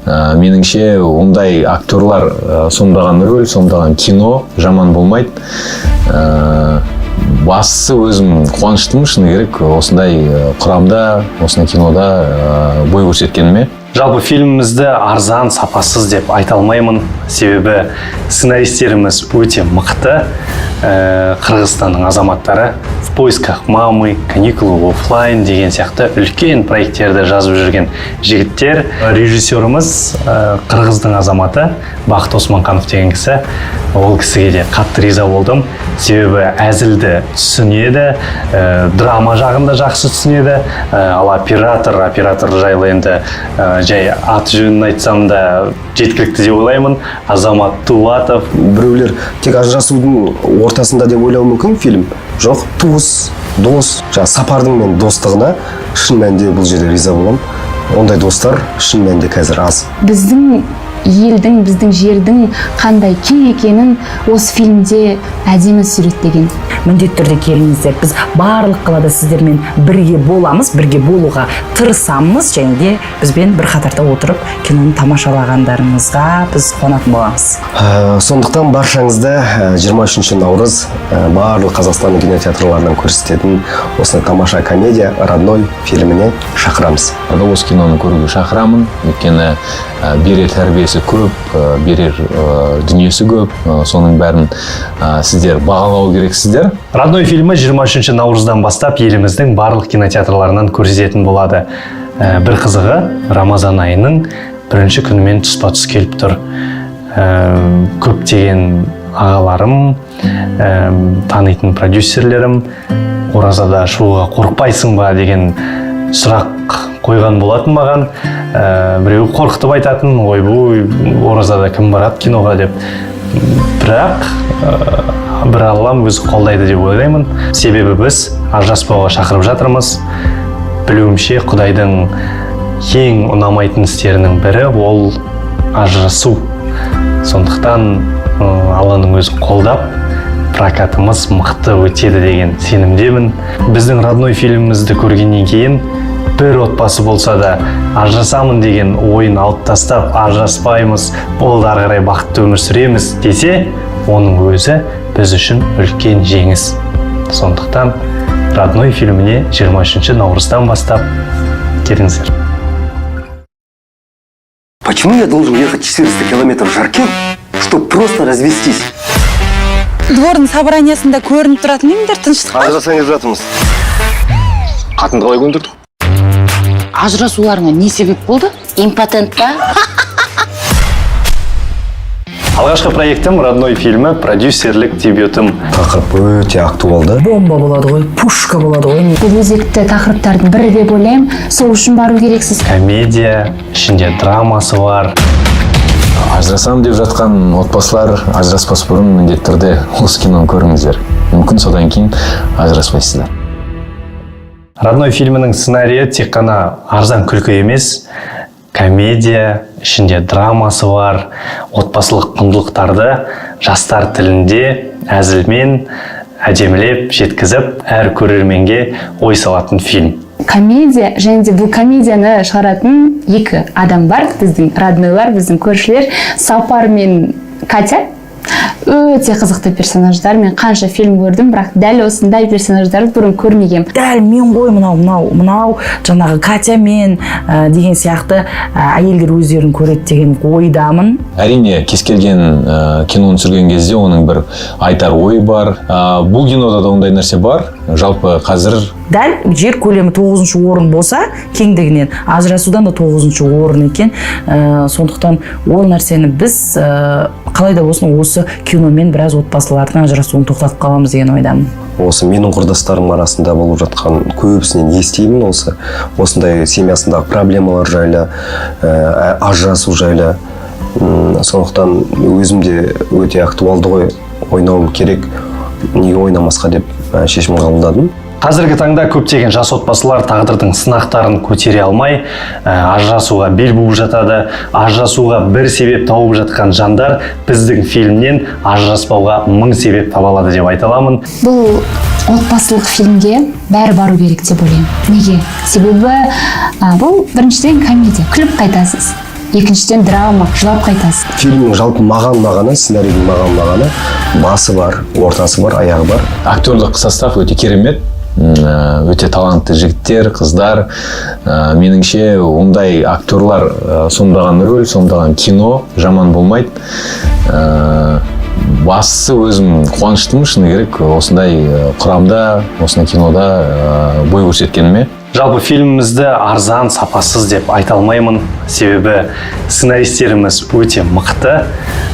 Меніңше, ондай актерлар сомдаған рөл, сомдаған кино жаман болмайды. Бастысы, өзім қуаныштымын, шыны керек, осындай құрамда, осындай кинода бой көрсеткеніме. Жалпы фильмімізді арзан, сапасыз деп айта алмаймын, себебі сценаристеріміз өте мықты. Қырғызстанның азаматтары, «В поисках мамы», «Каникулы оффлайн» деген сияқты үлкен проекттерді жазып жүрген жігіттер. Режиссеріміз қырғыздың азаматы Бақыт Османқанов деген кісі. Ол кісіге де қатты риза болдым, себебі әзілді түсінеді, драма жағын да жақсы түсінеді. Ал оператор жайлы енді жай аты жөнін айтсам да жеткілікті деп ойлаймын: Азамат Дулатов. Біреулер тек ажырасудың ортасында деп ойлауы мүмкін фильм. Жоқ, туыс, дос, жаңағы Сапардың мен достығына шын мәнінде бұл жерде риза боламын. Ондай достар шын мәнінде қазір аз. Біздің Елдің, біздің жердің қандай кең екенін осы фильмде әдемі суреттеген. Міндетті түрде келіңіздер. Біз барлық қалада сіздермен бірге боламыз, бірге болуға тырысамыз және де бізбен бір қатарда отырып киноны тамашалағандарыңызға біз қуанатын боламыз. Сондықтан баршаңызды 23 наурыз барлық Қазақстанның кинотеатрларынан көрсететін осындай тамаша комедия «Родной» фильміне шақырамыз. Осы киноны көруге шақырамын, өйткені берер тәрбиесі көп, берер дүниесі көп, соның бәрін сіздер бағалау керексіздер. «Родной» фильмі 23 наурыздан бастап еліміздің барлық кинотеатрларынан көрсететін болады. Бір қызығы, Рамазан айының бірінші күнімен тұспа тұс келіп тұр. Көптеген ағаларым, танитын продюсерлерім «Оразада шығуға қорықпайсың ба?» деген сұрақ қойған болатын маған. Біреу қорқытып айтатын: «Ойбой, оразада кім барады киноға?» деп. Бірақ бір Аллам өзі қолдайды деп ойлаймын, себебі біз ажыраспауға шақырып жатырмыз. Білуімше, Құдайдың ең ұнамайтын істерінің бірі ол ажырасу. Сондықтан Алланың өзі қолдап, прокатымыз мықты өтеді деген сенімдемін. Біздің «Родной» фильмімізді көргеннен кейін бір отбасы болса да ажырасамын деген ойын алып тастап, «Ажыраспаймыз, болды, ары қарай бақытты өмір сүреміз» десе, оның өзі біз үшін үлкен жеңіс. Сондықтан «Родной» фильміне 23 наурыздан бастап келіңіздер. Почему я должен ехать 400 километров в Жаркент, чтобы просто развестись? Двордың собраниясында көрініп тұратын едіңдер, тыныштық па? Ажырасайын деп жатырмыз. Қатынды қалай көндірдің? Ажырасуларыңа не себеп болды? Импотент па? Алғашқы проектім «Родной» фильмі, продюсерлік дебютым. Тақырып өте актуалды. Бомба болады ғой, пушка болады ғой. Бұл өзекті тақырыптардың бірі деп ойлаймын, сол үшін бару керексіз. Комедия, ішінде драмасы бар. Ажырасамын деп жатқан отбасылар ажыраспас бұрын міндетті түрде осы киноны көріңіздер, мүмкін, содан кейін ажыраспайсыздар. «Родной» фильмінің сценарийі тек қана арзан күлкі емес, комедия, ішінде драмасы бар, отбасылық құндылықтарды жастар тілінде әзілмен әдемілеп жеткізіп, әр көрерменге ой салатын фильм. Комедия және де бұл комедияны шығаратын екі адам бар, біздің роднойлар, біздің көршілер Сапар мен Катя. Өте қызықты персонаждар. Мен қанша фильм көрдім, бірақ дәл осындай персонаждарды бұрын көрмегенмін. Дәл мен ғой мынау, мынау, мынау жаңағы Катя мен деген сияқты әйелдер өздерін көреді деген ойдамын. Әрине, кез келген киноны түсірген кезде оның бір айтар ойы бар. Бұл кинода да ондай нәрсе бар. Жалпы қазір Дәл жер көлемі тоғызыншы орын болса кеңдігінен, ажырасудан да тоғызыншы орын екен. Сондықтан ол нәрсені біз қалай да болсын осы киномен біраз отбасылардың ажырасуын тоқтатып қаламыз деген ойдамын. Осы менің құрдастарым арасында болып жатқан көбісінен естимін осындай семьясындағы проблемалар жайлы, ажырасу жайлы. Сондықтан өзім де өте актуалды ғой, ойнауым керек, неге ойнамасқа деп шешім қабылдадым. Қазіргі таңда көптеген жас отбасылар тағдырдың сынақтарын көтере алмай, ажырасуға бел буып жатады. Ажырасуға бір себеп тауып жатқан жандар біздің фильмнен ажыраспауға мың себеп таба алады деп айта аламын. Бұл отбасылық фильмге бәрі бару керек деп ойлаймын. Неге? Себебі бұл біріншіден комедия, күліп қайтасыз, екіншіден драма, жылап қайтасыз. Фильмнің жалпы маған ұнағаны, сценарийдің маған ұнағаны: басы бар, ортасы бар, аяғы бар. Актерлық состав өте керемет. Өте талантты жігіттер, қыздар. Меніңше, ондай актерлар сомдаған рөл, сомдаған кино жаман болмайды. Бастысы, өзім қуаныштымын, шыны керек, осындай құрамда, осындай кинода бой көрсеткеніме. Жалпы фильмімізді арзан, сапасыз деп айта алмаймын, себебі сценаристеріміз өте мықты.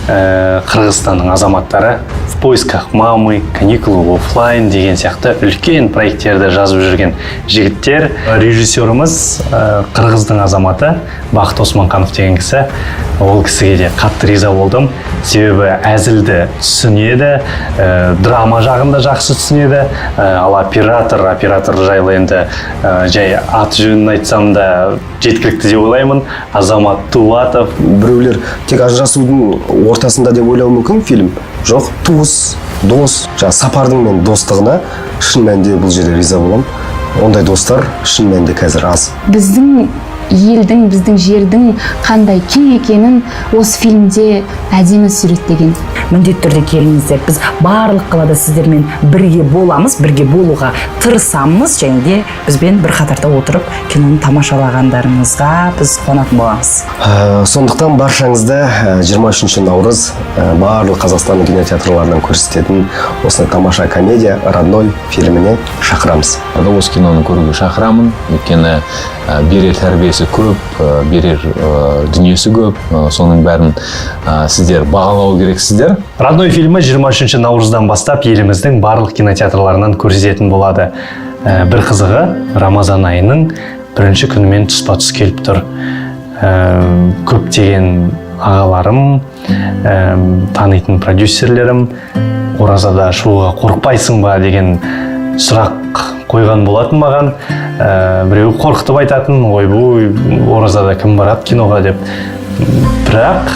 Қырғызстанның азаматтары, «В поисках мамы», «Каникулы оффлайн» деген сияқты үлкен проекттерді жазып жүрген жігіттер. Режиссеріміз қырғыздың азаматы Бақыт Османқанов деген кісі. Ол кісіге де қатты риза болдым, себебі әзілді түсінеді, драма жағын да жақсы түсінеді. Ал оператор жайлы енді жай аты жөнін айтсам да жеткілікті деп ойлаймын. Азамат Дулатов. Біреулер тек ажырасудың ортасында деп ойлауы мүмкін фильм. Жоқ, туыс, дос, жаңағы Сапардың мен достығына шын мәнінде бұл жерде риза боламын. Ондай достар шын мәнінде қазір аз. Біздің елдің, біздің жердің қандай кең екенін осы фильмде әдемі суреттеген. Міндетті түрде келіңіздер. Біз барлық қалада сіздермен бірге боламыз, бірге болуға тырысамыз және де бізбен бір қатарда отырып киноны тамашалағандарыңызға біз қуанатын боламыз. Сондықтан баршаңызды 23 наурыз барлық Қазақстанның кинотеатрларынан көрсететін осындай тамаша комедия «Родной» фильміне шақырамыз. Осы киноны көруге шақырамын, өйткені берер тәрбиесі көп, берер дүниесі көп, соның бәрін сіздер бағалау керексіздер. «Родной» фильмі 23 наурыздан бастап еліміздің барлық кинотеатрларынан көрсететін болады. Бір қызығы, Рамазан айының бірінші күнімен тұспа тұс келіп тұр. Көптеген ағаларым, танитын продюсерлерім «Оразада шығуға қорықпайсың ба?» деген сұрақ қойған болатын маған. Біреу қорқытып айтатын: «Ойбой, оразада кім барады киноға?» деп. Бірақ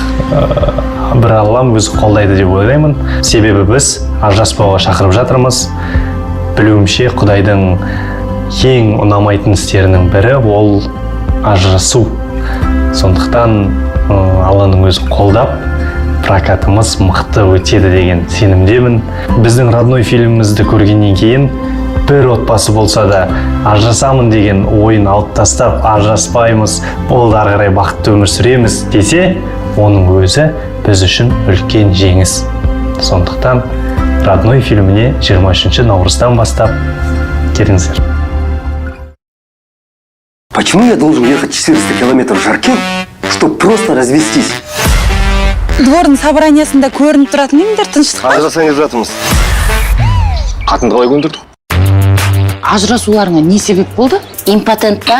бір Аллам өзі қолдайды деп ойлаймын, себебі біз ажыраспауға шақырып жатырмыз. Білуімше, Құдайдың ең ұнамайтын істерінің бірі ол ажырасу. Сондықтан Алланың өзі қолдап, прокатымыз мықты өтеді деген сенімдемін. Біздің «Родной» фильмімізді көргеннен кейін бір отбасы болса да ажырасамын деген ойын алып тастап, «Ажыраспаймыз, болды, ары қарай бақытты өмір сүреміз» десе, оның өзі біз үшін үлкен жеңіс. Сондықтан «Родной» фильміне 23 наурыздан бастап келіңіздер. Почему я должен ехать 400 километров в Жаркент, чтобы просто развестись? Двордың собраниясында көрініп тұратын едіңдер, тыныштық па? Ажырасайын деп жатырмыз. Қатынды қалай көндірдің? Ажырасуларыңа не себеп болды? Импотент па?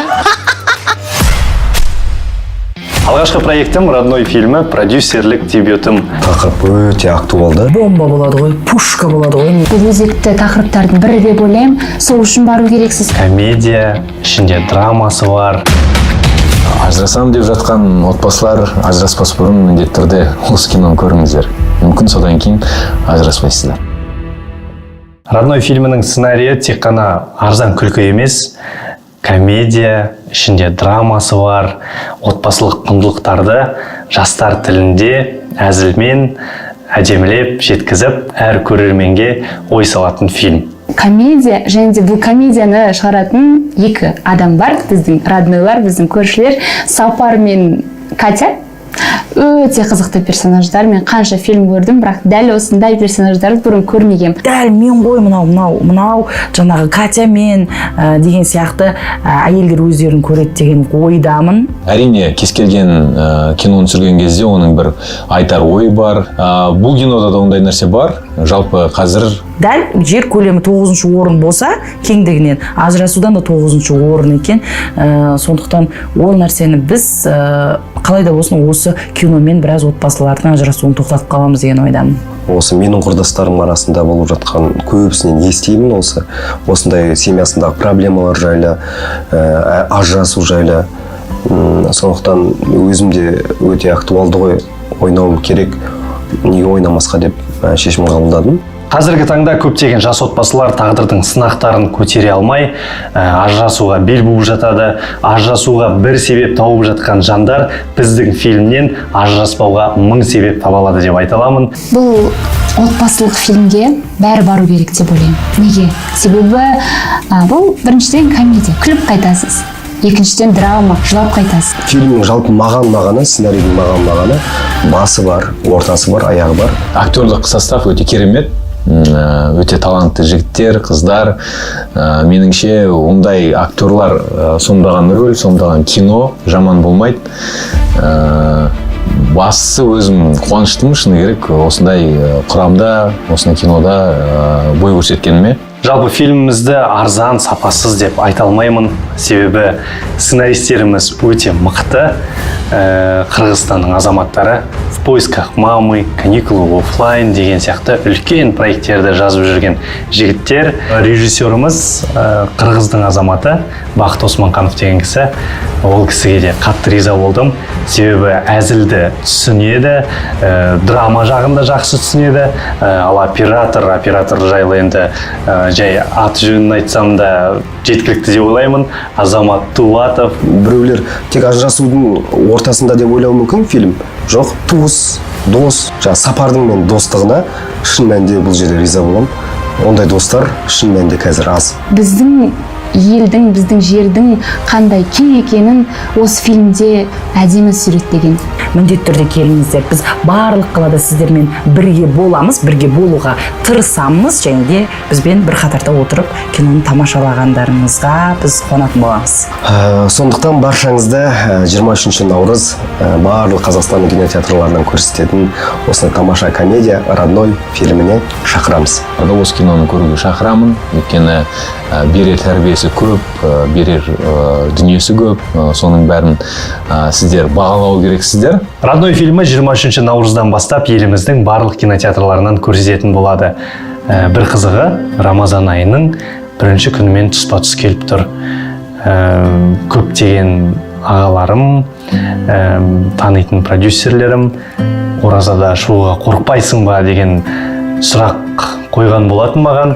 Алғашқы проектім «Родной» фильмі, продюсерлік дебютым. Тақырып өте актуалды. Бомба болады ғой, пушка болады ғой. Бұл өзекті тақырыптардың бірі деп ойлаймын, сол үшін бару керексіз. Комедия, ішінде драмасы бар. Ажырасамын деп жатқан отбасылар ажыраспас бұрын міндетті түрде осы киноны көріңіздер. Мүмкін, содан кейін ажыраспайсыздар. «Родной» фильмінің сценарийі тек қана арзан күлкі емес, комедия, ішінде драмасы бар, отбасылық құндылықтарды жастар тілінде әзілмен әдемілеп жеткізіп, әр көрерменге ой салатын фильм. Комедия және де бұл комедияны шығаратын екі адам бар, біздің роднойлар, біздің көршілер Сапар мен Катя. Өте қызықты персонаждар. Мен қанша фильм көрдім, бірақ дәл осындай персонаждарды бұрын көрмегенмін. Дәл мен ғой мынау, мынау, мынау жаңағы Катя мен деген сияқты әйелдер өздерін көреді деген ойдамын. Әрине, кез келген киноны түсірген кезде оның бір айтар ойы бар. Бұл кинода да ондай нәрсе бар. Жалпы қазір Дәл жер көлемі тоғызыншы орын болса кеңдігінен, ажырасудан да тоғызыншы орын екен. Сондықтан ол нәрсені біз қалай да болсын осы киномен біраз отбасылардың ажырасуын тоқтатып қаламыз деген ойдамын. Осы менің құрдастарым арасында болып жатқан көбісінен естимін осындай семьясындағы проблемалар жайлы, ажырасу жайлы. Сондықтан өзім де өте актуалды ғой, ойнауым керек, неге ойнамасқа деп шешім қабылдадым. Қазіргі таңда көптеген жас отбасылар тағдырдың сынақтарын көтере алмай, ажырасуға бел буып жатады. Ажырасуға бір себеп тауып жатқан жандар біздің фильмнен ажыраспауға мың себеп таба алады деп айта аламын. Бұл отбасылық фильмге бәрі бару керек деп ойлаймын. Неге? Себебі бұл біріншіден комедия, күліп қайтасыз, екіншіден драма, жылап қайтасыз. Фильмнің жалпы маған ұнағаны, сценарийдің маған ұнағаны: басы бар, ортасы бар, аяғы бар. Актерлық состав өте керемет. Өте талантты жігіттер, қыздар. Меніңше, ондай актерлар сомдаған рөл, сомдаған кино жаман болмайды. Бастысы, өзім қуаныштымын, шыны керек, осындай құрамда, осындай кинода бой көрсеткеніме. Жалпы фильмімізді арзан, сапасыз деп айта алмаймын, себебі сценаристеріміз өте мықты. Қырғызстанның азаматтары, «В поисках мамы», «Каникулы оффлайн» деген сияқты үлкен проекттерді жазып жүрген жігіттер. Режиссеріміз қырғыздың азаматы Бақыт Османқанов деген кісі. Ол кісіге де қатты риза болдым, себебі әзілді түсінеді, драма жағын да жақсы түсінеді. Ал оператор жайлы енді жай аты жөнін айтсам да жеткілікті деп ойлаймын: Азамат Дулатов. Біреулер тек ажырасудың ортасында деп ойлауы мүмкін фильм. Жоқ, туыс, дос, жаңағы Сапардың мен достығына шын мәнінде бұл жерде риза боламын. Ондай достар шын мәнінде қазір аз. Біздің елдің, біздің жердің қандай кең екенін осы фильмде әдемі суреттеген. Міндетті түрде келіңіздер. Біз барлық қалада сіздермен бірге боламыз, бірге болуға тырысамыз және де бізбен бір қатарда отырып киноны тамашалағандарыңызға біз қуанатын боламыз. Сондықтан баршаңызды 23 наурыз барлық Қазақстанның кинотеатрларынан көрсететін осындай тамаша комедия «Родной» фильміне шақырамыз. Осы киноны көруге шақырамын, өйткені берер тәрбиесі көп, берер дүниесі көп. Соның бәрін сіздер бағалау керексіздер. «Родной» фильмі 23 наурыздан бастап еліміздің барлық кинотеатрларынан көрсететін болады. Бір қызығы, Рамазан айының бірінші күнімен тұспа тұс келіп тұр. Көптеген ағаларым, танитын продюсерлерім «Оразада шығуға қорықпайсың ба?» деген сұрақ қойған болатын маған.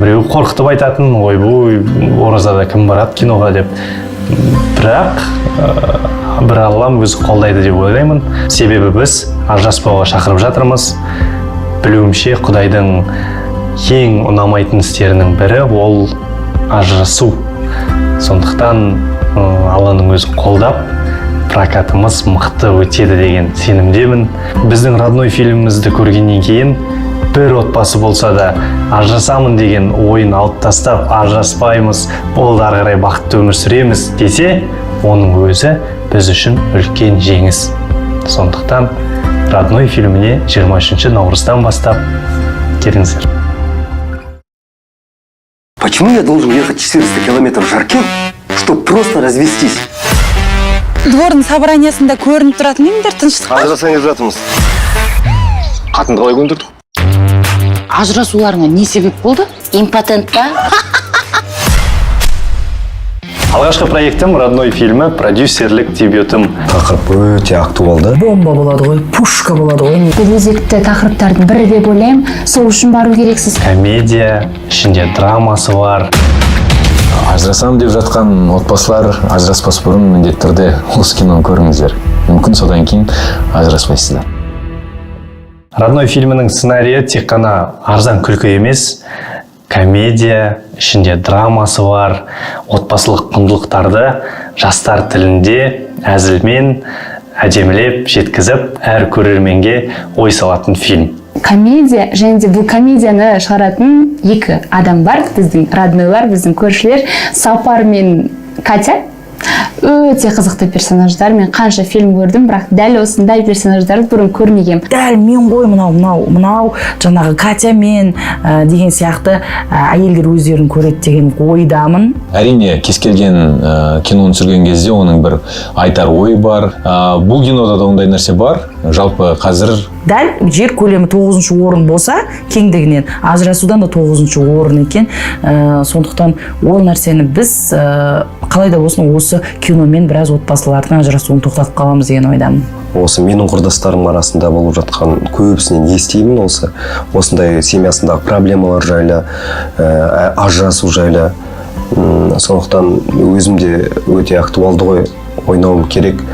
Біреу қорқытып айтатын: «Ойбой, оразада кім барады киноға?» деп. Бірақ бір Аллам өзі қолдайды деп ойлаймын, себебі біз ажыраспауға шақырып жатырмыз. Білуімше, Құдайдың ең ұнамайтын істерінің бірі ол ажырасу. Сондықтан Алланың өзі қолдап, прокатымыз мықты өтеді деген сенімдемін. Біздің «Родной» фильмімізді көргеннен кейін бір отбасы болса да ажырасамын деген ойын алып тастап, «Ажыраспаймыз, болды, ары қарай бақытты өмір сүреміз» десе, оның өзі біз үшін үлкен жеңіс. Сондықтан «Родной» фильміне 23 наурыздан бастап келіңіздер. Почему я должен ехать 400 километров в Жаркент, чтобы просто развестись? Двордың собраниясында көрініп тұратын едіңдер, тыныштық па? Ажырасайын деп жатырмыз. Қатынды қалай көндірдің? Ажырасуларыңа не себеп болды? Импотент па? Алғашқы проектім «Родной» фильмі, продюсерлік дебютым. Тақырып өте актуалды. Бомба болады ғой, пушка болады ғой. Бұл өзекті тақырыптардың бірі деп ойлаймын, сол үшін бару керексіз. Комедия, ішінде драмасы бар. Ажырасамын деп жатқан отбасылар, ажыраспас бұрын міндетті түрде осы киноны көріңіздер. Мүмкін, содан кейін ажыраспайсыздар. «Родной» фильмінің сценарийі тек қана арзан күлкі емес, комедия, ішінде драмасы бар, отбасылық құндылықтарды жастар тілінде әзілмен әдемілеп жеткізіп, әр көрерменге ой салатын фильм. Комедия және де бұл комедияны шығаратын екі адам бар, біздің роднойлар, біздің көршілер Сапар мен Катя. Өте қызықты персонаждар. Мен қанша фильм көрдім, бірақ дәл осындай персонаждарды бұрын көрмегенмін. Дәл мен ғой мынау, мынау, мынау жаңағы Катя мен деген сияқты әйелдер өздерін көреді деген ойдамын. Әрине, кез келген киноны түсірген кезде оның бір айтар ойы бар. Бұл кинода да ондай нәрсе бар. Жалпы қазір Дәл жер көлемі тоғызыншы орын болса кеңдігінен, ажырасудан да тоғызыншы орын екен. Сондықтан ол нәрсені біз қалай да болсын осы киномен біраз отбасылардың ажырасуын тоқтатып қаламыз деген ойдамын. Осы менің құрдастарым арасында болып жатқан көбісінен естимін осындай семьясындағы проблемалар жайлы, ажырасу жайлы. Сондықтан өзім де өте актуалды ғой, ойнауым керек,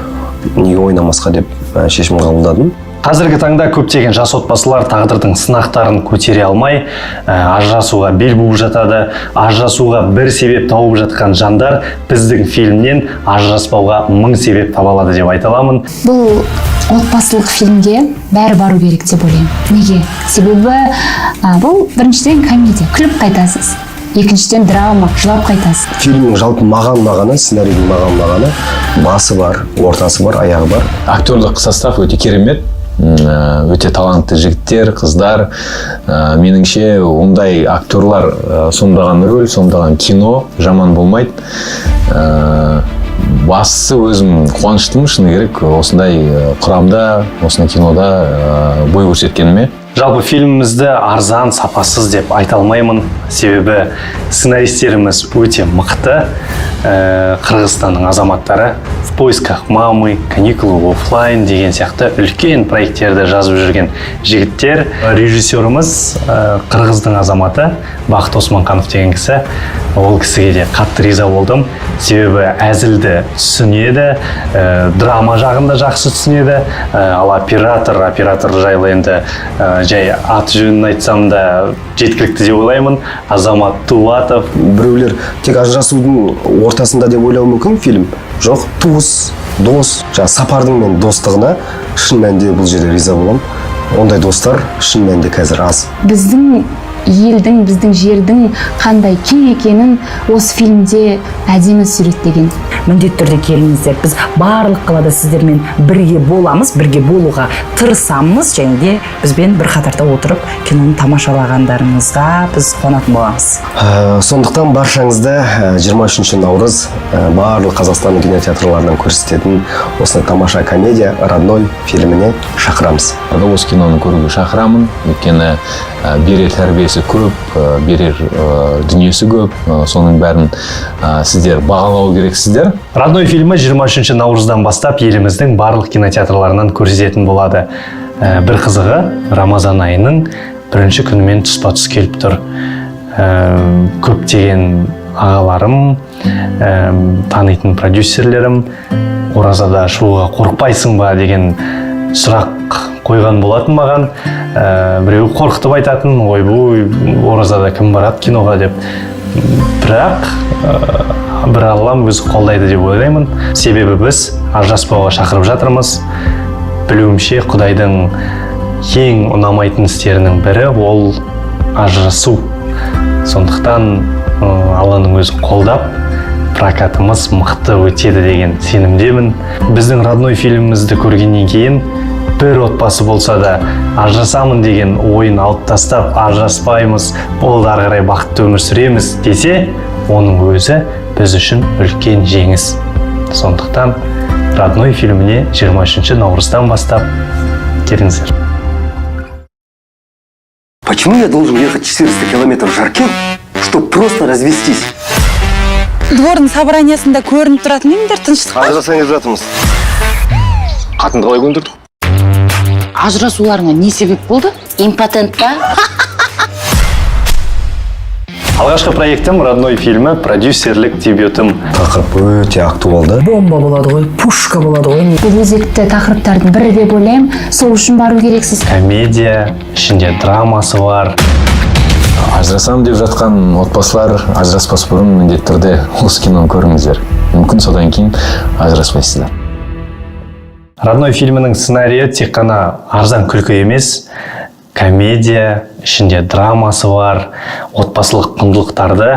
неге ойнамасқа деп шешім қабылдадым. Қазіргі таңда көптеген жас отбасылар тағдырдың сынақтарын көтере алмай, ажырасуға бел буып жатады. Ажырасуға бір себеп тауып жатқан жандар біздің фильмнен ажыраспауға мың себеп таба алады деп айта аламын. Бұл отбасылық фильмге бәрі бару керек деп ойлаймын. Неге? Себебі бұл біріншіден комедия, күліп қайтасыз, екіншіден драма, жылап қайтасыз. Фильмнің жалпы маған ұнағаны, сценарийдің маған ұнағаны: басы бар, ортасы бар, аяғы бар. Актерлық состав өте керемет. Өте талантты жігіттер, қыздар. Меніңше, ондай актерлар сомдаған рөл, сомдаған кино жаман болмайды. Бастысы, өзім қуаныштымын, шыны керек, осындай құрамда, осындай кинода бой көрсеткеніме. Жалпы фильмімізді арзан, сапасыз деп айта алмаймын, себебі сценаристеріміз өте мықты, Қырғызстанның азаматтары. «В поисках мамы», «Каникулы оффлайн» деген сияқты үлкен проекттерді жазып жүрген жігіттер. Режиссеріміз қырғыздың азаматы Бақыт Османқанов деген кісі. Ол кісіге де қатты риза болдым, себебі әзілді түсінеді, драма жағын да жақсы түсінеді. Ал оператор жайлы енді жай аты жөнін айтсам да жеткілікті деп ойлаймын: Азамат Дулатов. Біреулер тек ажырасудың ортасында деп ойлауы мүмкін фильм. Жоқ, туыс, дос, жаңағы Сапардың мен достығына шын мәнінде бұл жерде риза боламын. Ондай достар шын мәнінде қазір аз. Біздің елдің, біздің жердің қандай кең екенін осы фильмде әдемі суреттеген. Міндетті түрде келіңіздер. Біз барлық қалада сіздермен бірге боламыз, бірге болуға тырысамыз және де бізбен бір қатарда отырып киноны тамашалағандарыңызға біз қуанатын боламыз. Сондықтан баршаңызды 23 наурыз барлық Қазақстанның кинотеатрларынан көрсететін осындай тамаша комедия «Родной» фильміне шақырамыз. Осы киноны көруге шақырамын, өйткені берер тәрбиесі көп, берер дүниесі көп. Соның бәрін сіздер бағалау керексіздер. «Родной» фильмі 23 наурыздан бастап еліміздің барлық кинотеатрларынан көрсететін болады. Бір қызығы, Рамазан айының бірінші күнімен тұспа тұс келіп тұр. Көптеген ағаларым, танитын продюсерлерім «Оразада шығуға қорықпайсың ба?» деген сұрақ қойған болатын маған. Біреуі қорқытып айтатын: «Ойбой, оразада кім барады киноға?» деп. Бірақ бір Аллам өзі қолдайды деп ойлаймын, себебі біз ажыраспауға шақырып жатырмыз. Білуімше, Құдайдың ең ұнамайтын істерінің бірі ол ажырасу. Сондықтан Алланың өзі қолдап, прокатымыз мықты өтеді деген сенімдемін. Біздің «Родной» фильмімізді көргеннен кейін бір отбасы болса да ажырасамын деген ойын алып тастап, «Ажыраспаймыз, болды, ары қарай бақытты өмір сүреміз» десе, оның өзі біз үшін үлкен жеңіс. Сондықтан «Родной» фильміне 23 наурыздан бастап келіңіздер. Почему я должен ехать 400 километров в Жаркент, чтобы просто развестись? Двордың собраниясында көрініп тұратын едіңдер, тыныштық па? Ажырасайын деп жатырмыз. Қатынды қалай көндірдің? Ажырасуларыңа не себеп болды? Импотент па? Алғашқы проектім «Родной» фильмі, продюсерлік дебютым. Тақырып өте актуалды. Бомба болады ғой, пушка болады ғой. Бұл өзекті тақырыптардың бірі деп ойлаймын, сол үшін бару керексіз. Комедия, ішінде драмасы бар. Ажырасамын деп жатқан отбасылар ажыраспас бұрын міндетті түрде осы киноны көріңіздер. Мүмкін, содан кейін ажыраспайсыздар. «Родной» фильмінің сценарийі тек қана арзан күлкі емес, комедия, ішінде драмасы бар, отбасылық құндылықтарды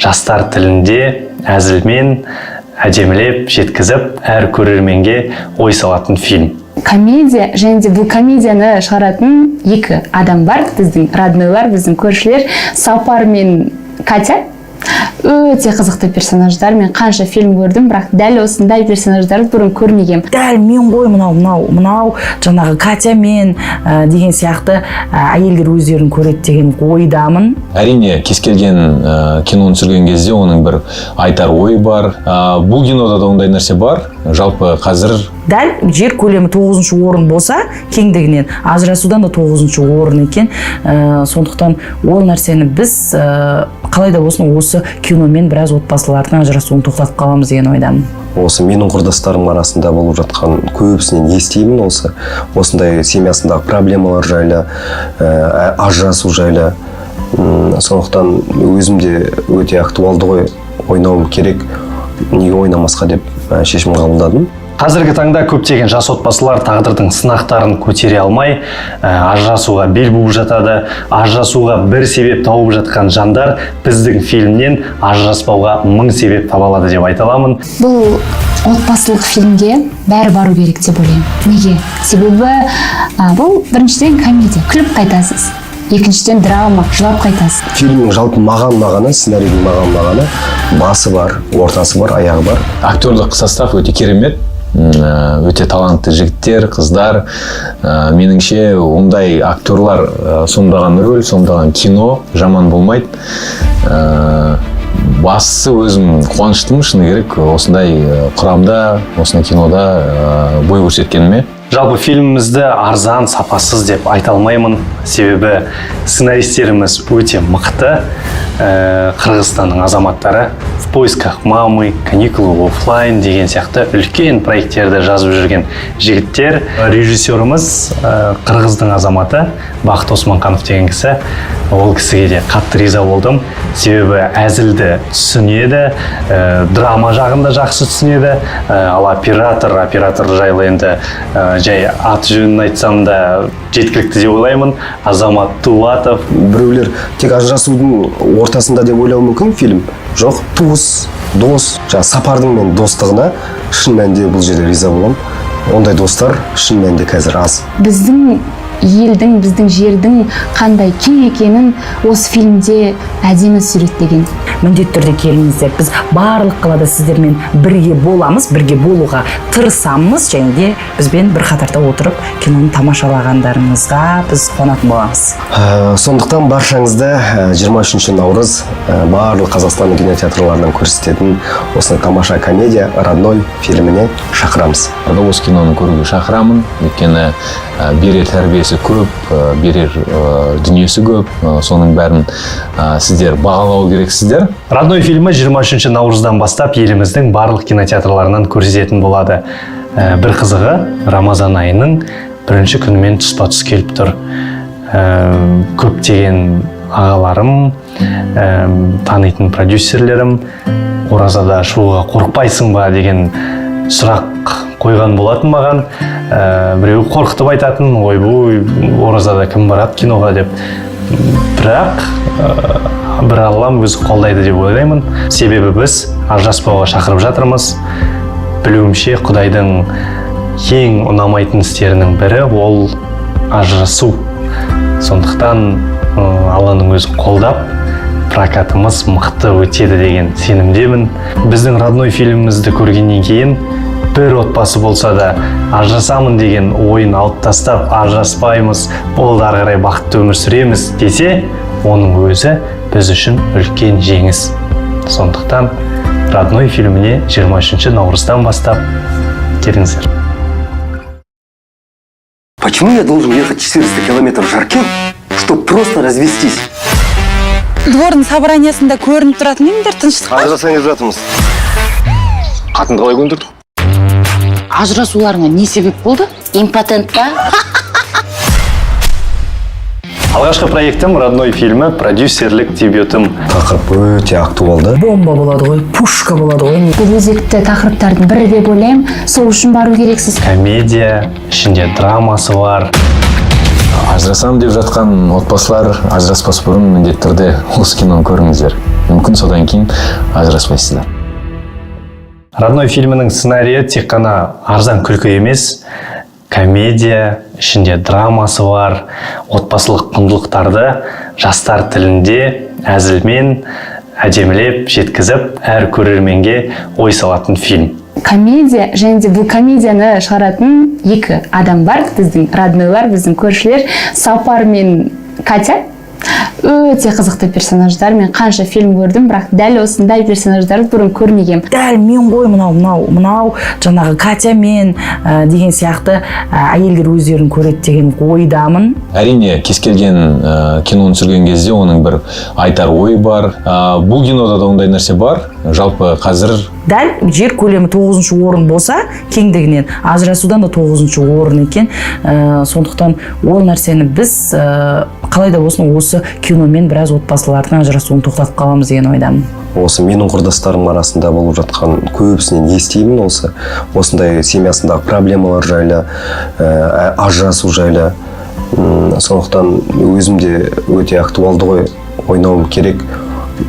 жастар тілінде әзілмен әдемілеп жеткізіп, әр көрерменге ой салатын фильм. Комедия және де бұл комедияны шығаратын екі адам бар, біздің роднойлар, біздің көршілер Сапар мен Катя. Өте қызықты персонаждар. Мен қанша фильм көрдім, бірақ дәл осындай персонаждарды бұрын көрмегенмін. Дәл мен ғой мынау, мынау, мынау жаңағы Катя мен деген сияқты әйелдер өздерін көреді деген ойдамын. Әрине, кез келген киноны түсірген кезде оның бір айтар ойы бар. Бұл кинода да ондай нәрсе бар. Жалпы қазір Дәл жер көлемі тоғызыншы орын болса кеңдігінен, ажырасудан да тоғызыншы орын екен. Сондықтан ол нәрсені біз қалай да болсын осы киномен біраз отбасылардың ажырасуын тоқтатып қаламыз деген ойдамын. Осы менің құрдастарым арасында болып жатқан көбісінен естимін осындай семьясындағы проблемалар жайлы, ажырасу жайлы. Сондықтан өзім де өте актуалды ғой, ойнауым керек, неге ойнамасқа деп шешім қабылдадым. Қазіргі таңда көптеген жас отбасылар тағдырдың сынақтарын көтере алмай, ажырасуға бел буып жатады. Ажырасуға бір себеп тауып жатқан жандар біздің фильмнен ажыраспауға мың себеп таба алады деп айта аламын. Бұл отбасылық фильмге бәрі бару керек деп ойлаймын. Неге? Себебі бұл, біріншіден, комедия, күліп қайтасыз, екіншіден, драма, жылап қайтасыз. Фильмнің жалпы маған ұнағаны, сценарийдің маған ұнағаны: басы бар, ортасы бар, аяғы бар. Актерлық состав өте керемет. Өте талантты жігіттер, қыздар. Меніңше, ондай актерлар сомдаған рөл, сомдаған кино жаман болмайды. Бастысы, өзім қуаныштымын, шыны керек, осындай құрамда, осындай кинода бой көрсеткеніме. Жалпы фильмімізді арзан, сапасыз деп айта алмаймын, себебі сценаристеріміз өте мықты. Қырғызстанның азаматтары, «В поисках мамы», «Каникулы оффлайн» деген сияқты үлкен проекттерді жазып жүрген жігіттер. Режиссеріміз қырғыздың азаматы Бақыт Османқанов деген кісі. Ол кісіге де қатты риза болдым, себебі әзілді түсінеді, драма жағын да жақсы түсінеді. Ал оператор жайлы енді жай аты жөнін айтсам да жеткілікті деп ойлаймын: Азамат Дулатов. Біреулер тек ажырасудың ортасында деп ойлауы мүмкін фильм. Жоқ, туыс, дос, жаңағы Сапардың мен достығына шын мәнінде бұл жерде риза боламын. Ондай достар шын мәнінде қазір аз. Біздің елдің, біздің жердің қандай кең екенін осы фильмде әдемі суреттеген. Міндетті түрде келіңіздер. Біз барлық қалада сіздермен бірге боламыз, бірге болуға тырысамыз және де бізбен бір қатарда отырып киноны тамашалағандарыңызға біз қуанатын боламыз. Сондықтан баршаңызды 23 наурыз барлық Қазақстанның кинотеатрларынан көрсететін осындай тамаша комедия «Родной» фильміне шақырамыз. Осы киноны көруге шақырамын, өйткені берер тәрбиесі көп, берер дүниесі көп. Соның бәрін сіздер бағалау керексіздер. «Родной» фильмі 23 наурыздан бастап еліміздің барлық кинотеатрларынан көрсететін болады. Бір қызығы, Рамазан айының бірінші күнімен тұспа тұс келіп тұр. Көптеген ағаларым, танитын продюсерлерім «Оразада шығуға қорықпайсың ба?» деген сұрақ қойған болатын маған. Біреуі қорқытып айтатын: «Ойбой, оразада кім барады киноға?» деп. Бірақ бір Аллам өзі қолдайды деп ойлаймын, себебі біз ажыраспауға шақырып жатырмыз. Білуімше, Құдайдың ең ұнамайтын істерінің бірі ол ажырасу. Сондықтан Алланың өзі қолдап, прокатымыз мықты өтеді деген сенімдемін. Біздің «Родной» фильмімізді көргеннен кейін бір отбасы болса да ажырасамын деген ойын алып тастап, «Ажыраспаймыз, болды, ары қарай бақытты өмір сүреміз» десе, оның өзі біз үшін үлкен жеңіс. Сондықтан «Родной» фильміне 23 наурыздан бастап келіңіздер. Почему я должен ехать 400 километров в Жаркент, чтобы просто развестись? Двордың собраниясында көрініп тұратын едіңдер, тыныштық па? Ажырасайын деп жатырмыз. Қатынды қалай көндірдің? Ажырасуларыңа не себеп болды? Импотент па? Алғашқы проектім «Родной» фильмі, продюсерлік дебютым. Тақырып өте актуалды. Бомба болады ғой, пушка болады ғой. Бұл өзекті тақырыптардың бірі деп ойлаймын, сол үшін бару керексіз. Комедия, ішінде драмасы бар. Ажырасамын деп жатқан отбасылар ажыраспас бұрын міндетті түрде осы киноны көріңіздер. Мүмкін, содан кейін ажыраспайсыздар. «Родной» фильмінің сценарийі тек қана арзан күлкі емес, комедия, ішінде драмасы бар, отбасылық құндылықтарды жастар тілінде әзілмен әдемілеп жеткізіп, әр көрерменге ой салатын фильм. Комедия және де бұл комедияны шығаратын екі адам бар, біздің роднойлар, біздің көршілер Сапар мен Катя. Өте қызықты персонаждар. Мен қанша фильм көрдім, бірақ дәл осындай персонаждарды бұрын көрмегенмін. Дәл мен ғой мынау, мынау, мынау жаңағы Катя мен деген сияқты әйелдер өздерін көреді деген ойдамын. Әрине, кез келген киноны түсірген кезде оның бір айтар ойы бар. Бұл кинода да ондай нәрсе бар. Жалпы қазір Дәл жер көлемі тоғызыншы орын болса кеңдігінен, ажырасудан да тоғызыншы орын екен. Сондықтан ол нәрсені біз қалай да болсын осы киномен біраз отбасылардың ажырасуын тоқтатып қаламыз деген ойдамын. Осы менің құрдастарым арасында болып жатқан көбісінен естимін осындай семьясындағы проблемалар жайлы, ажырасу жайлы. Сондықтан өзім де өте актуалды ғой, ойнауым керек,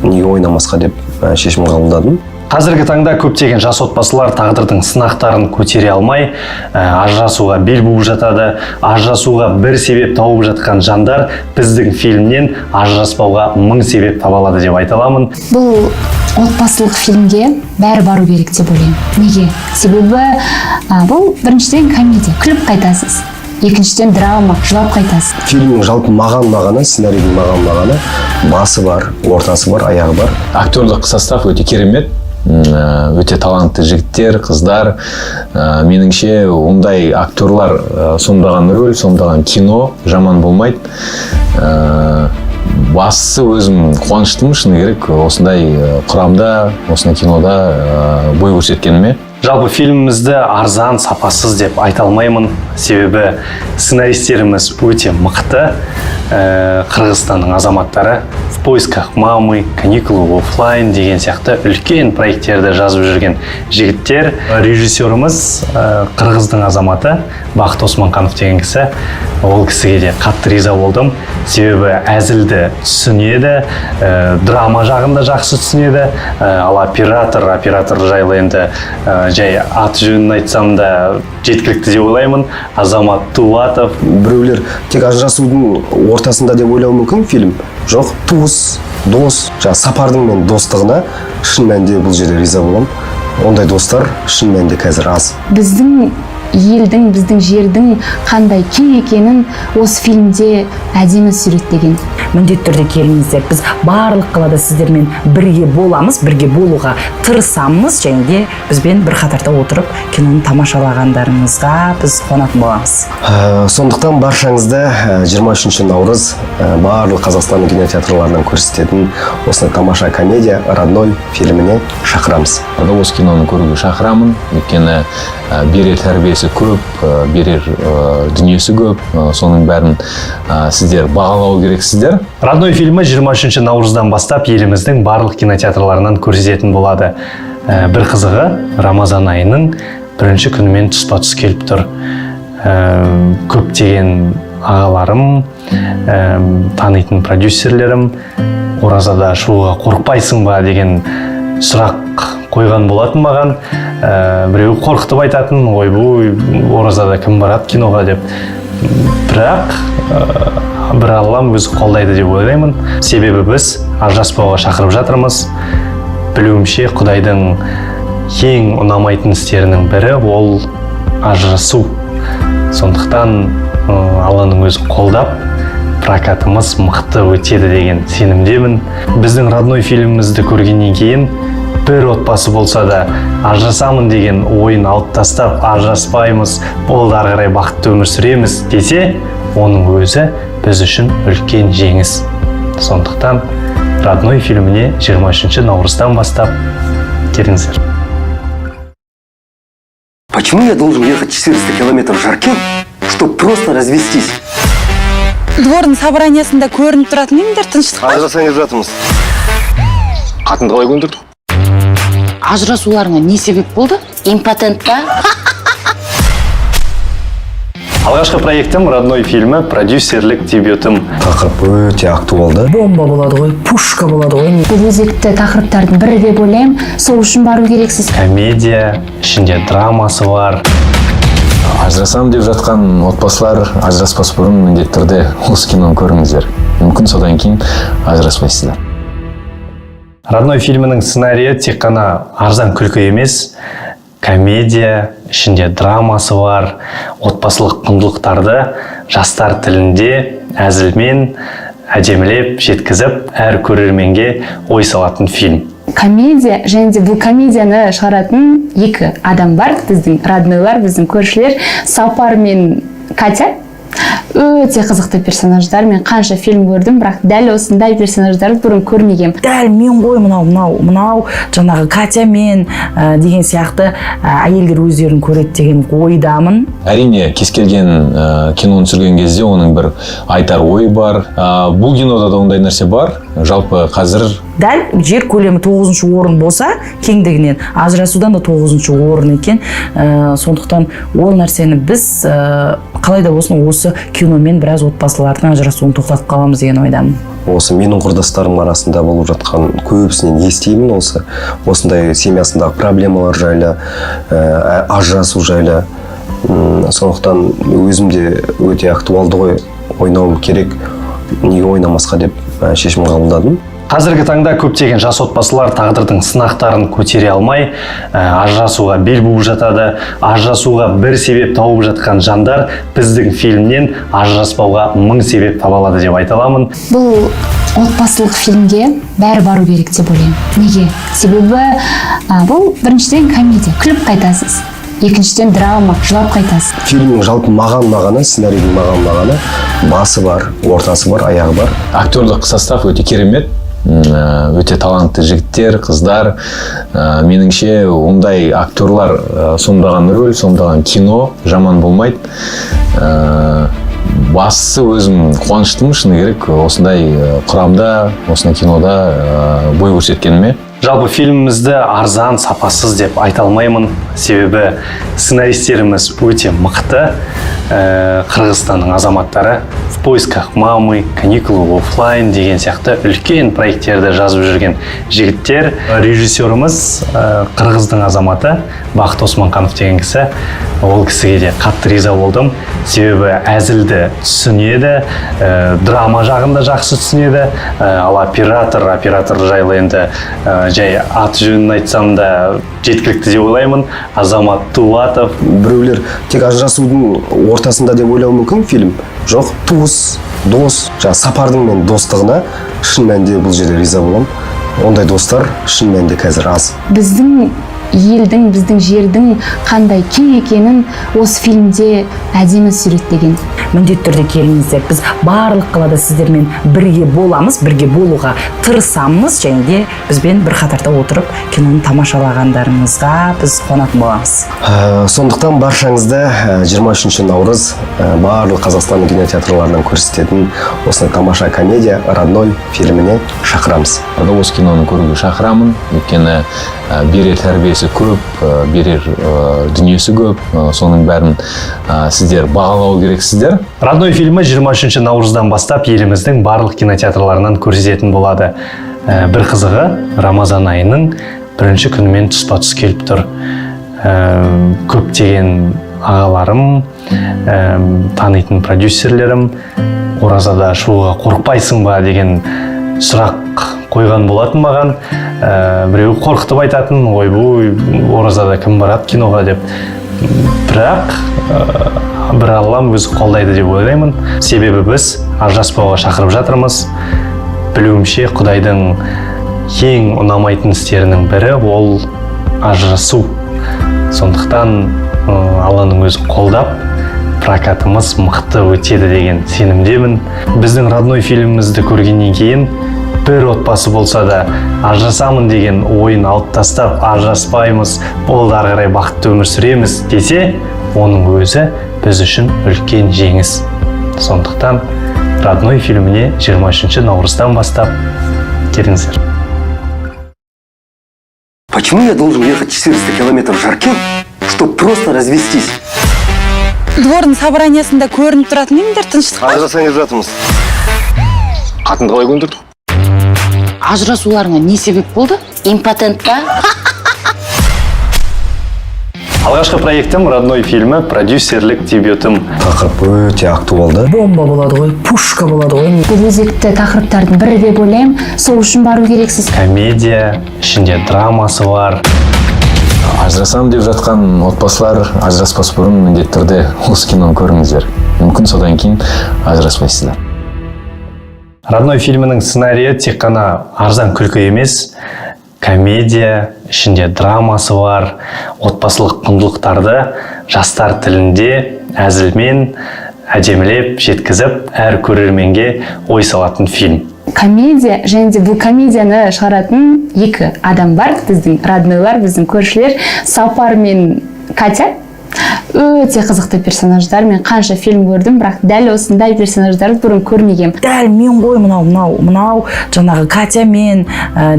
неге ойнамасқа деп шешім қабылдадым. Қазіргі таңда көптеген жас отбасылар тағдырдың сынақтарын көтере алмай, ажырасуға бел буып жатады. Ажырасуға бір себеп тауып жатқан жандар біздің фильмнен ажыраспауға мың себеп таба алады деп айта аламын. Бұл отбасылық фильмге бәрі бару керек деп ойлаймын. Неге? Себебі бұл біріншіден комедия, күліп қайтасыз, екіншіден драма, жылап қайтасыз. Фильмнің жалпы маған ұнағаны, сценарийдің маған ұнағаны: басы бар, ортасы бар, аяғы бар. Актерлық состав өте керемет, өте талантты жігіттер, қыздар. Меніңше, ондай актерлар сомдаған рөл, сомдаған кино жаман болмайды. Бастысы, өзім қуаныштымын, шыны керек, осындай құрамда, осындай кинода бой көрсеткеніме. Жалпы фильмімізді арзан, сапасыз деп айта алмаймын, себебі сценаристеріміз өте мықты, Қырғызстанның азаматтары. «В поисках мамы», «Каникулы оффлайн» деген сияқты үлкен проекттерді жазып жүрген жігіттер. Режиссеріміз қырғыздың азаматы Бақыт Османқанов деген кісі. Ол кісіге де қатты риза болдым, себебі әзілді түсінеді, драма жағын да жақсы түсінеді. Ал оператор жайлы енді жай аты жөнін айтсам да жеткілікті деп ойлаймын: Азамат Тулатов. Біреулер тек ажырасудың ортасында деп ойлауы мүмкін фильм. Жоқ, туыс, дос, жаңағы Сапардың мен достығына шын мәнінде бұл жерде риза боламын. Ондай достар шын мәнінде қазір аз. Біздің елдің, біздің жердің қандай кең екенін осы фильмде әдемі суреттеген. Міндетті түрде келіңіздер, біз барлық қалада сіздермен бірге боламыз, бірге болуға тырысамыз және де бізбен бір қатарда отырып киноны тамашалағандарыңызға біз қуанатын боламыз. Сондықтан баршаңызды 23 наурыз барлық Қазақстанның кинотеатрларынан көрсететін осындай тамаша комедия «Родной» фильміне шақырамыз. Осы киноны көруге шақырамын, өйткені берер тәрбиесі көп, берер дүниесі көп, соның бәрін сіздер бағалау керексіздер. «Родной» фильмі 23 наурыздан бастап еліміздің барлық кинотеатрларынан көрсететін болады. Бір қызығы, Рамазан айының бірінші күнімен тұспа тұс келіп тұр. Көптеген ағаларым, танитын продюсерлерім «Оразада шығуға қорықпайсың ба?» деген сұрақ қойған болатын маған. Біреуі қорқытып айтатын: «Ойбой, оразада кім барады киноға?» деп. Бірақ бір Аллам өзі қолдайды деп ойлаймын, себебі біз ажыраспауға шақырып жатырмыз. Білуімше, Құдайдың ең ұнамайтын істерінің бірі ол ажырасу. Сондықтан Алланың өзі қолдап, прокатымыз мықты өтеді деген сенімдемін. Біздің «Родной» фильмімізді көргеннен кейін бір отбасы болса да ажырасамын деген ойын алып тастап, «Ажыраспаймыз, болды, ары қарай бақытты өмір сүреміз» десе, оның өзі біз үшін үлкен жеңіс. Сондықтан «Родной» фильміне 23 наурыздан бастап келіңіздер. Почему я должен ехать 400 километров в Жаркент, чтобы просто развестись? Двордың собраниясында көрініп тұратын едіңдер, тыныштық па? Ажырасайын деп жатырмыз. Қатынды қалай көндірдің? Ажырасуларыңа не себеп болды? Импотент па? Алғашқы проектім «Родной» фильмі, продюсерлік дебютым. Тақырып өте актуалды. Бомба болады ғой, пушка болады ғой. Бұл өзекті тақырыптардың бірі деп ойлаймын, сол үшін бару керексіз. Комедия, ішінде драмасы бар. Ажырасамын деп жатқан отбасылар ажыраспас бұрын міндетті түрде осы киноны көріңіздер, мүмкін, содан кейін ажыраспайсыздар. «Родной» фильмінің сценарийі тек қана арзан күлкі емес, комедия, ішінде драмасы бар, отбасылық құндылықтарды жастар тілінде әзілмен әдемілеп жеткізіп, әр көрерменге ой салатын фильм. Комедия және де бұл комедияны шығаратын екі адам бар, біздің роднойлар, біздің көршілер Сапар мен Катя. Өте қызықты персонаждар. Мен қанша фильм көрдім, бірақ дәл осындай персонаждарды бұрын көрмегенмін. Дәл мен ғой мынау, мынау, мынау, жаңағы Катя мен деген сияқты әйелдер өздерін көреді деген ойдамын. Әрине, кез келген киноны түсірген кезде оның бір айтар ойы бар. Бұл кинода да ондай нәрсе бар. Жалпы қазір Дәл жер көлемі тоғызыншы орын болса кеңдігінен, ажырасудан да тоғызыншы орын екен. Сондықтан ол нәрсені біз қалай да болсын осы киномен біраз отбасылардың ажырасуын тоқтатып қаламыз деген ойдамын. Осы менің құрдастарым арасында болып жатқан көбісінен естимін осындай семьясындағы проблемалар жайлы, ажырасу жайлы. Сондықтан өзім де өте актуалды ғой, ойнауым керек, неге ойнамасқа деп шешім қабылдадым. Қазіргі таңда көптеген жас отбасылар тағдырдың сынақтарын көтере алмай, ажырасуға бел буып жатады. Ажырасуға бір себеп тауып жатқан жандар біздің фильмнен ажыраспауға мың себеп таба алады деп айта аламын. Бұл отбасылық фильмге бәрі бару керек деп ойлаймын. Неге? Себебі бұл, біріншіден, комедия, күліп қайтасыз, екіншіден, драма, жылап қайтасыз. Фильмнің жалпы маған ұнағаны, сценарийдің маған ұнағаны: басы бар, ортасы бар, аяғы бар. Актерлық состав өте керемет. Өте талантты жігіттер, қыздар. Меніңше, ондай актерлар сомдаған рөл, сомдаған кино жаман болмайды. Бастысы, өзім қуаныштымын, шыны керек, осындай құрамда, осындай кинода бой көрсеткеніме. Жалпы фильмімізді арзан, сапасыз деп айта алмаймын, себебі сценаристеріміз өте мықты. Қырғызстанның азаматтары, «В поисках мамы», «Каникулы оффлайн» деген сияқты үлкен проекттерді жазып жүрген жігіттер. Режиссеріміз қырғыздың азаматы Бақыт Османқанов деген кісі. Ол кісіге де қатты риза болдым, себебі әзілді түсінеді, драма жағын да жақсы түсінеді. Ал оператор жайлы енді жай аты жөнін айтсам да жеткілікті деп ойлаймын: Азамат Дулатов. Біреулер тек ажырасудың ортасында деп ойлауы мүмкін фильм. Жоқ, туыс, дос, жаңағы Сапардың мен достығына шын мәнінде бұл жерде риза боламын. Ондай достар шын мәнінде қазір аз. Біздің елдің, біздің жердің қандай кең екенін осы фильмде әдемі суреттеген. Міндетті түрде келіңіздер. Біз барлық қалада сіздермен бірге боламыз, бірге болуға тырысамыз және де бізбен бір қатарда отырып киноны тамашалағандарыңызға біз қуанатын боламыз. Сондықтан баршаңызды 23 наурыз барлық Қазақстанның кинотеатрларынан көрсететін осындай тамаша комедия «Родной» фильміне шақырамыз. Осы киноны көруге шақырамын, өйткені берер тәрбиесі көп, берер дүниесі көп. Соның бәрін сіздер бағалау керексіздер. «Родной» фильмі 23 наурыздан бастап еліміздің барлық кинотеатрларынан көрсететін болады. Бір қызығы, Рамазан айының бірінші күнімен тұспа тұс келіп тұр. Көптеген ағаларым, танитын продюсерлерім «Оразада шығуға қорықпайсың ба?» деген сұрақ қойған болатын маған. Біреуі қорқытып айтатын: «Ойбой, оразада кім барады киноға?» деп. Бірақ бір Аллам өзі қолдайды деп ойлаймын, себебі біз ажыраспауға шақырып жатырмыз. Білуімше, Құдайдың ең ұнамайтын істерінің бірі ол ажырасу. Сондықтан Алланың өзі қолдап, прокатымыз мықты өтеді деген сенімдемін. Біздің «Родной» фильмімізді көргеннен кейін бір отбасы болса да ажырасамын деген ойын алып тастап, «Ажыраспаймыз, болды, ары қарай бақытты өмір сүреміз» десе, оның өзі біз үшін үлкен жеңіс. Сондықтан «Родной» фильміне 23 наурыздан бастап келіңіздер. Почему я должен ехать 400 километров в Жаркент, чтобы просто развестись? Двордың собраниясында көрініп тұратын едіңдер, тыныштық па? Ажырасайын деп жатырмыз. Қатынды қалай көндірдің? Ажырасуларыңа не себеп болды? Импотент па? Алғашқы проектім «Родной» фильмі, продюсерлік дебютым. Тақырып өте актуалды. Бомба болады ғой, пушка болады ғой. Бұл өзекті тақырыптардың бірі деп ойлаймын, сол үшін бару керексіз. Комедия, ішінде драмасы бар. Ажырасамын деп жатқан отбасылар ажыраспас бұрын міндетті түрде осы киноны көріңіздер. Мүмкін, содан кейін ажыраспайсыздар. «Родной» фильмінің сценарийі тек қана арзан күлкі емес, комедия, ішінде драмасы бар, отбасылық құндылықтарды жастар тілінде әзілмен Әдемілеп жеткізіп, әр көрерменге ой салатын фильм. Комедия, және де бұл комедияны шығаратын екі адам бар, біздің роднойлар, біздің көршілер, Сапар мен Катя. Өте қызықты персонаждар. Мен қанша фильм көрдім, бірақ дәл осындай персонаждарды бұрын көрмегенмін. Дәл мен ғой мынау, мынау, мынау жаңағы Катя мен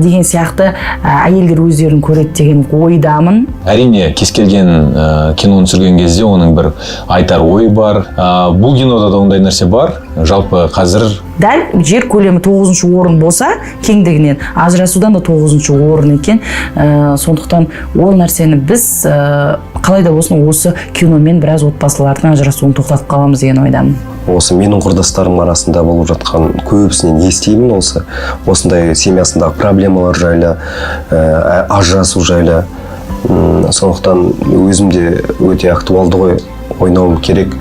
деген сияқты әйелдер өздерін көреді деген ойдамын. Әрине, кез келген киноны түсірген кезде оның бір айтар ойы бар. Бұл кинода да ондай нәрсе бар. Жалпы қазір Дәл жер көлемі тоғызыншы орын болса кеңдігінен, ажырасудан да тоғызыншы орын екен. Сондықтан ол нәрсені біз қалай да болсын осы киномен біраз отбасылардың ажырасуын тоқтатып қаламыз деген ойдамын. Осы менің құрдастарым арасында болып жатқан көбісінен естимін осындай семьясындағы проблемалар жайлы, ажырасу жайлы. Сондықтан өзім де өте актуалды ғой, ойнауым керек,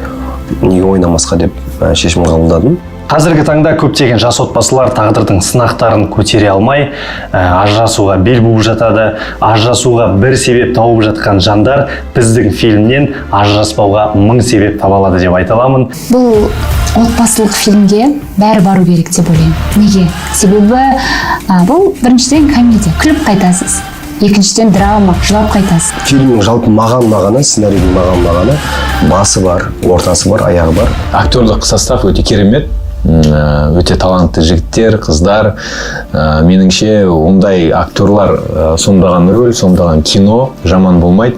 неге ойнамасқа деп шешім қабылдадым. Қазіргі таңда көптеген жас отбасылар тағдырдың сынақтарын көтере алмай, ажырасуға бел буып жатады. Ажырасуға бір себеп тауып жатқан жандар біздің фильмнен ажыраспауға мың себеп таба алады деп айта аламын. Бұл отбасылық фильмге бәрі бару керек деп ойлаймын. Неге? Себебі бұл, біріншіден, комедия, күліп қайтасыз, екіншіден, драма, жылап қайтасыз. Фильмнің жалпы маған ұнағаны, сценарийдің маған ұнағаны: басы бар, ортасы бар, аяғы бар. Актерлық состав өте керемет. Өте талантты жігіттер, қыздар. Меніңше, ондай актерлар сомдаған рөл, сомдаған кино жаман болмайды.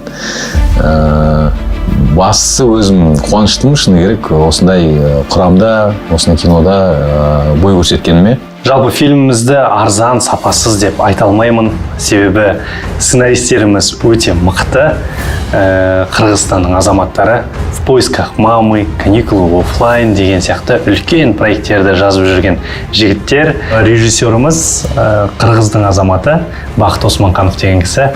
Бастысы, өзім қуаныштымын, шыны керек, осындай құрамда, осындай кинода бой көрсеткеніме. Жалпы фильмімізді арзан, сапасыз деп айта алмаймын, себебі сценаристеріміз өте мықты. Қырғызстанның азаматтары, «В поисках мамы», «Каникулы оффлайн» деген сияқты үлкен проекттерді жазып жүрген жігіттер. Режиссеріміз қырғыздың азаматы Бақыт Османқанов деген кісі.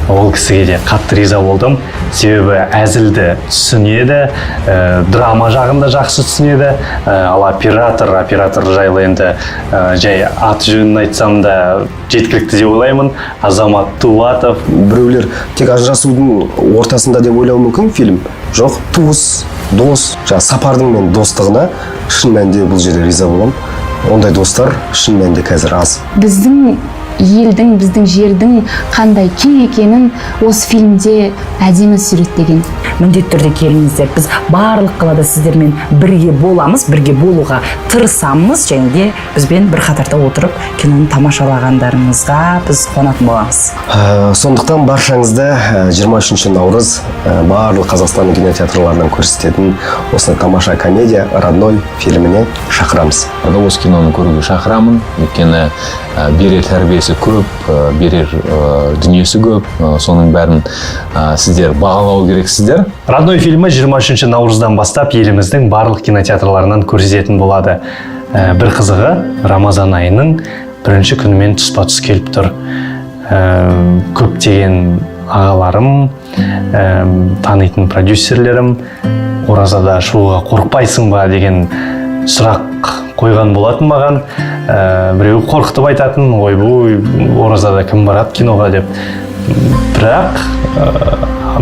Ол кісіге де қатты риза болдым, себебі әзілді түсінеді, драма жағын да жақсы түсінеді. Ал оператор жайлы енді жай аты жөнін айтсам да жеткілікті деп ойлаймын: Азамат Тулатов. Біреулер тек ажырасудың ортасында деп ойлауы мүмкін фильм. Жоқ, туыс, дос, жаңағы Сапардың мен достығына шын мәнінде бұл жерде риза боламын. Ондай достар шын мәнінде қазір аз. Біздің елдің, біздің жердің қандай кең екенін осы фильмде әдемі суреттеген. Міндетті түрде келіңіздер. Біз барлық қалада сіздермен бірге боламыз, бірге болуға тырысамыз және де бізбен бір қатарда отырып киноны тамашалағандарыңызға біз қуанатын боламыз. Сондықтан баршаңызды 23 наурыз барлық Қазақстанның кинотеатрларынан көрсететін осындай тамаша комедия «Родной» фильміне шақырамыз. Осы киноны көруге шақырамын, өйткені берер тәрбиесі көп, берер дүниесі көп. Соның бәрін сіздер бағалау керексіздер. «Родной» фильмі 23 наурыздан бастап еліміздің барлық кинотеатрларынан көрсететін болады. Бір қызығы, Рамазан айының бірінші күнімен тұспа тұс келіп тұр. Көптеген ағаларым, танитын продюсерлерім «Оразада шығуға қорықпайсың ба?» деген сұрақ қойған болатын маған. Біреу қорқытып айтатын: «Ойбой, оразада кім барады киноға?» деп. Бірақ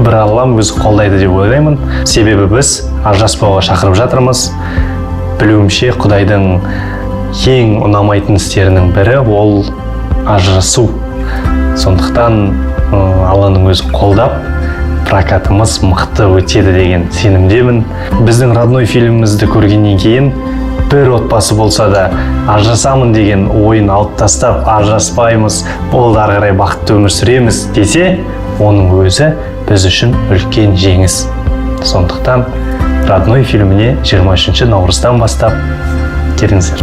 бір Аллам өзі қолдайды деп ойлаймын, себебі біз ажыраспауға шақырып жатырмыз. Білуімше, Құдайдың ең ұнамайтын істерінің бірі ол ажырасу. Сондықтан Алланың өзі қолдап, прокатымыз мықты өтеді деген сенімдемін. Біздің «Родной» фильмімізді көргеннен кейін бір отбасы болса да ажырасамын деген ойын алып тастап, «Ажыраспаймыз, болды, ары қарай бақытты өмір сүреміз» десе, оның өзі біз үшін үлкен жеңіс. Сондықтан «Родной» фильміне 23 наурыздан бастап келіңіздер.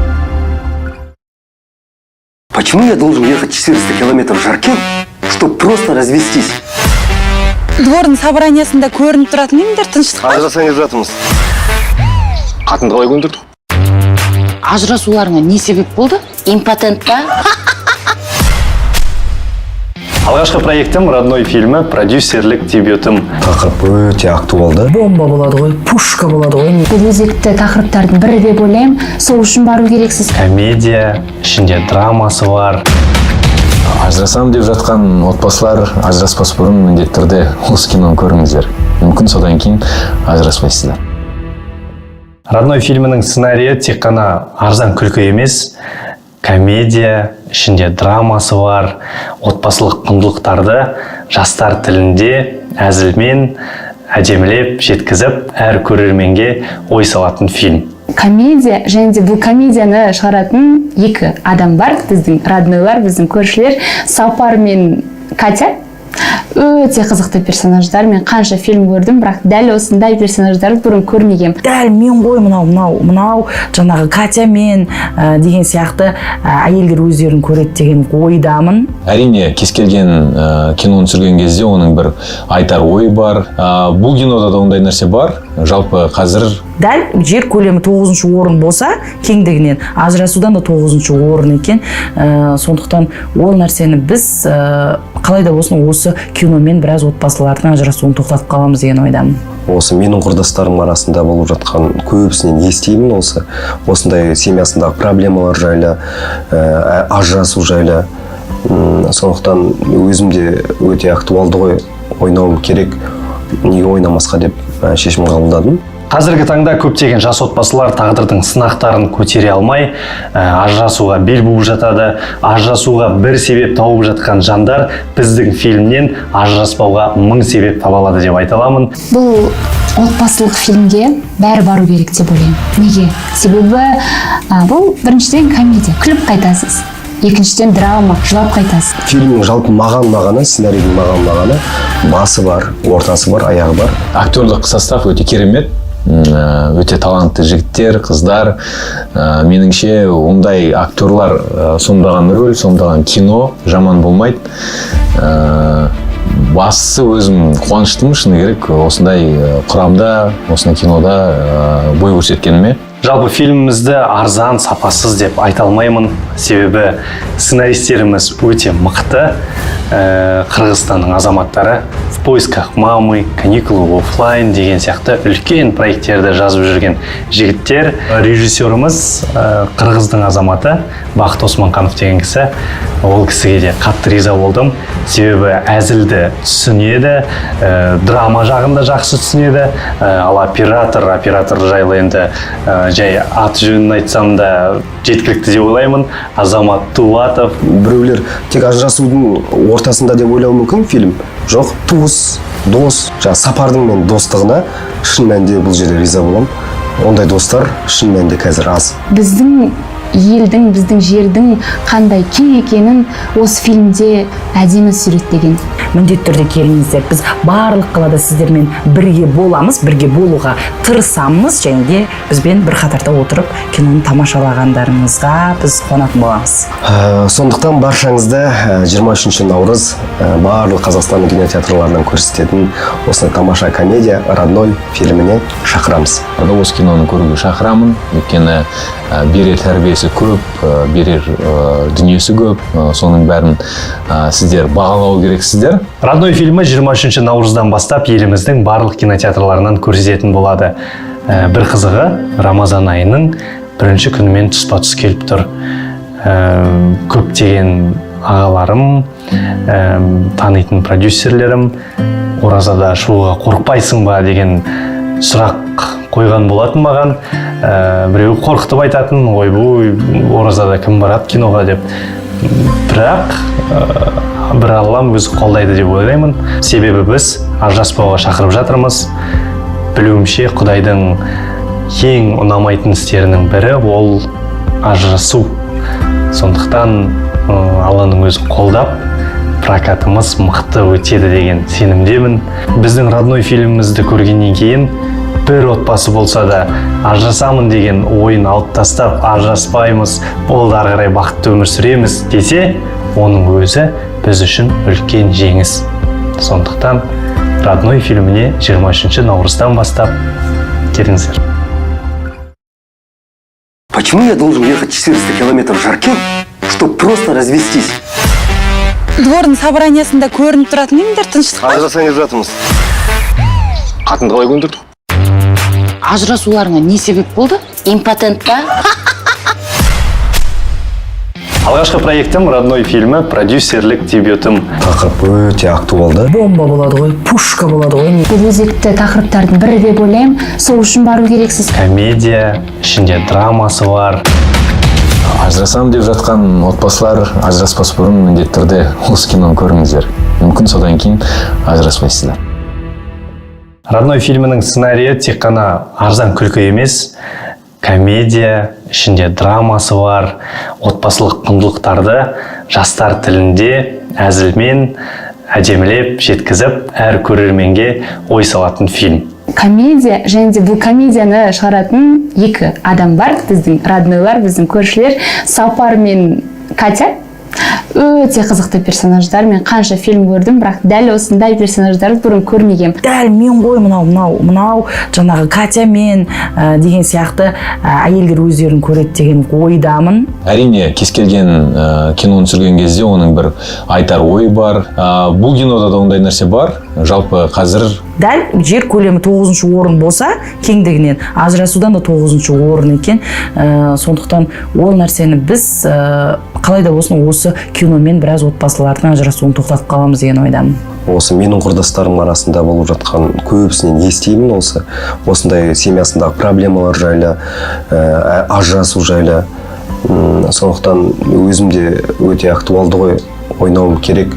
Почему я должен ехать 400 километров в Жаркент, чтобы просто развестись? Двордың собраниясында көрініп тұратын едіңдер, тыныштық па? Ажырасайын деп жатырмыз. Қатынды қалай көндірдің? Ажырасуларыңа не себеп болды? Импотент па? Алғашқы проектім «Родной» фильмі, продюсерлік дебютым. Тақырып өте актуалды. Бомба болады ғой, пушка болады ғой. Бұл өзекті тақырыптардың бірі деп ойлаймын, сол үшін бару керексіз. Комедия, ішінде драмасы бар. Ажырасамын деп жатқан отбасылар ажыраспас бұрын міндетті түрде осы киноны көріңіздер. Мүмкін, содан кейін ажыраспайсыздар. Родной фильмінің сценарийі тек қана арзан күлкі емес, комедия, ішінде драмасы бар, отбасылық құндылықтарды жастар тілінде әзілмен әдемілеп жеткізіп, әр көрерменге ой салатын фильм. Комедия, және де бұл комедияны шығаратын екі адам бар, біздің роднойлар, біздің көршілер, Сапар мен Катя. Өте қызықты персонаждар. Мен қанша фильм көрдім, бірақ дәл осындай персонаждарды бұрын көрмегенмін. Дәл мен ғой мынау, мынау, мынау жаңағы Катя мен деген сияқты әйелдер өздерін көреді деген ойдамын. Әрине, кез келген киноны түсірген кезде оның бір айтар ойы бар. Бұл кинода да ондай нәрсе бар. Жалпы қазір Дәл жер көлемі тоғызыншы орын болса кеңдігінен, ажырасудан да тоғызыншы орын екен. Сондықтан ол нәрсені біз қалай да болсын осы киномен біраз отбасылардың ажырасуын тоқтатып қаламыз деген ойдамын. Осы менің құрдастарым арасында болып жатқан көбісінен естимін осындай семьясындағы проблемалар жайлы, ажырасу жайлы. Сондықтан өзім де өте актуалды ғой, ойнауым керек, неге ойнамасқа деп шешім қабылдадым. Қазіргі таңда көптеген жас отбасылар тағдырдың сынақтарын көтере алмай, ажырасуға бел буып жатады. Ажырасуға бір себеп тауып жатқан жандар біздің фильмнен ажыраспауға мың себеп таба алады деп айта аламын. Бұл отбасылық фильмге бәрі бару керек деп ойлаймын. Неге? Себебі бұл, біріншіден, комедия, күліп қайтасыз, екіншіден, драма, жылап қайтасыз. Фильмнің жалпы маған ұнағаны, сценарийдің маған ұнағаны: басы бар, ортасы бар, аяғы бар. Актерлық состав өте керемет. Өте талантты жігіттер, қыздар. Меніңше, ондай актерлар сомдаған рөл, сомдаған кино жаман болмайды. Бастысы, өзім қуаныштымын, шыны керек, осындай құрамда, осындай кинода бой көрсеткеніме. Жалпы фильмімізді арзан, сапасыз деп айта алмаймын, себебі сценаристеріміз өте мықты. Қырғызстанның азаматтары, «В поисках мамы», «Каникулы оффлайн» деген сияқты үлкен проекттерді жазып жүрген жігіттер. Режиссеріміз қырғыздың азаматы Бақыт Османқанов деген кісі. Ол кісіге де қатты риза болдым, себебі әзілді түсінеді, драма жағын да жақсы түсінеді. Ал оператор жайлы енді жай аты жөнін айтсам да жеткілікті деп ойлаймын: Азамат Тулатов. Біреулер тек ажырасудың ортасында деп ойлауы мүмкін фильм. Жоқ, туыс, дос, жаңағы Сапардың мен достығына шын мәнінде бұл жерде риза боламын. Ондай достар шын мәнінде қазір аз. Біздің елдің, біздің жердің қандай кең екенін осы фильмде әдемі суреттеген. Міндетті түрде келіңіздер. Біз барлық қалада сіздермен бірге боламыз, бірге болуға тырысамыз және де бізбен бір қатарда отырып киноны тамашалағандарыңызға біз қуанатын боламыз. Сондықтан баршаңызды 23 наурыз барлық Қазақстанның кинотеатрларынан көрсететін осындай тамаша комедия «Родной» фильміне шақырамыз. Осы киноны көруге шақырамын, өйткені берер тәрбиесі көп, берер дүниесі көп. Соның бәрін сіздер бағалау керексіздер. «Родной» фильмі 23 наурыздан бастап еліміздің барлық кинотеатрларынан көрсететін болады. Бір қызығы, Рамазан айының бірінші күнімен тұспа тұс келіп тұр. Көптеген ағаларым, танитын продюсерлерім «Оразада шығуға қорықпайсың ба?» деген сұрақ қойған болатын маған. Біреу қорқытып айтатын: «Ойбой, оразада кім барады киноға?» деп. Бірақ бір Аллам өзі қолдайды деп ойлаймын, себебі біз ажыраспауға шақырып жатырмыз. Білуімше, Құдайдың ең ұнамайтын істерінің бірі ол ажырасу. Сондықтан Алланың өзі қолдап, прокатымыз мықты өтеді деген сенімдемін. Біздің «Родной» фильмімізді көргеннен кейін бір отбасы болса да ажырасамын деген ойын алып тастап, «Ажыраспаймыз, болды, ары қарай бақытты өмір сүреміз» десе, оның өзі біз үшін үлкен жеңіс. Сондықтан «Родной» фильміне 23 наурыздан бастап келіңіздер. Почему я должен ехать 400 километров в Жаркент, чтобы просто развестись? Двордың собраниясында көрініп тұратын едіңдер, тыныштық па? Ажырасайын деп жатырмыз. Қатынды қалай көндірдің? Ажырасуларыңа не себеп болды? Импотент па? Алғашқы проектім «Родной» фильмі, продюсерлік дебютым. Тақырып өте актуалды. Бомба болады ғой, пушка болады ғой. Бұл өзекті тақырыптардың бірі деп ойлаймын, сол үшін бару керексіз. Комедия, ішінде драмасы бар. Ажырасамын деп жатқан отбасылар ажыраспас бұрын міндетті түрде осы киноны көріңіздер. Мүмкін, содан кейін ажыраспайсыздар. «Родной» фильмінің сценарийі тек қана арзан күлкі емес, комедия, ішінде драмасы бар, отбасылық құндылықтарды жастар тілінде әзілмен әдемілеп жеткізіп, әр көрерменге ой салатын фильм. Комедия және де бұл комедияны шығаратын екі адам бар, біздің роднойлар, біздің көршілер, Сапар мен Катя. Өте қызықты персонаждар. Мен қанша фильм көрдім, бірақ дәл осындай персонаждарды бұрын көрмегенмін. Дәл мен ғой мынау, мынау, мынау жаңағы Катя мен деген сияқты әйелдер өздерін көреді деген ойдамын. Әрине, кез келген киноны түсірген кезде оның бір айтар ойы бар. Бұл кинода да ондай нәрсе бар. Жалпы қазір Дәл жер көлемі тоғызыншы орын болса кеңдігінен, ажырасудан да тоғызыншы орын екен. Сондықтан ол нәрсені біз қалай да болсын осы киномен біраз отбасылардың ажырасуын тоқтатып қаламыз деген ойдамын. Осы менің құрдастарым арасында болып жатқан көбісінен естимін осындай семьясындағы проблемалар жайлы, ажырасу жайлы. Сондықтан өзім де өте актуалды ғой, ойнауым керек,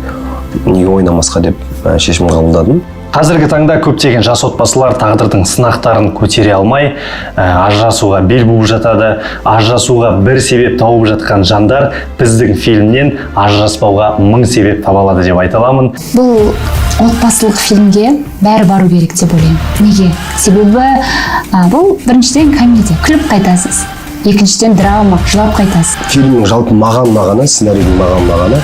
неге ойнамасқа деп шешім қабылдадым. Қазіргі таңда көптеген жас отбасылар тағдырдың сынақтарын көтере алмай, ажырасуға бел буып жатады. Ажырасуға бір себеп тауып жатқан жандар біздің фильмнен ажыраспауға мың себеп таба алады деп айта аламын. Бұл отбасылық фильмге бәрі бару керек деп ойлаймын. Неге? Себебі бұл біріншіден комедия, күліп қайтасыз, екіншіден драма, жылап қайтасыз. Фильмнің жалпы маған ұнағаны, сценарийдің маған ұнағаны,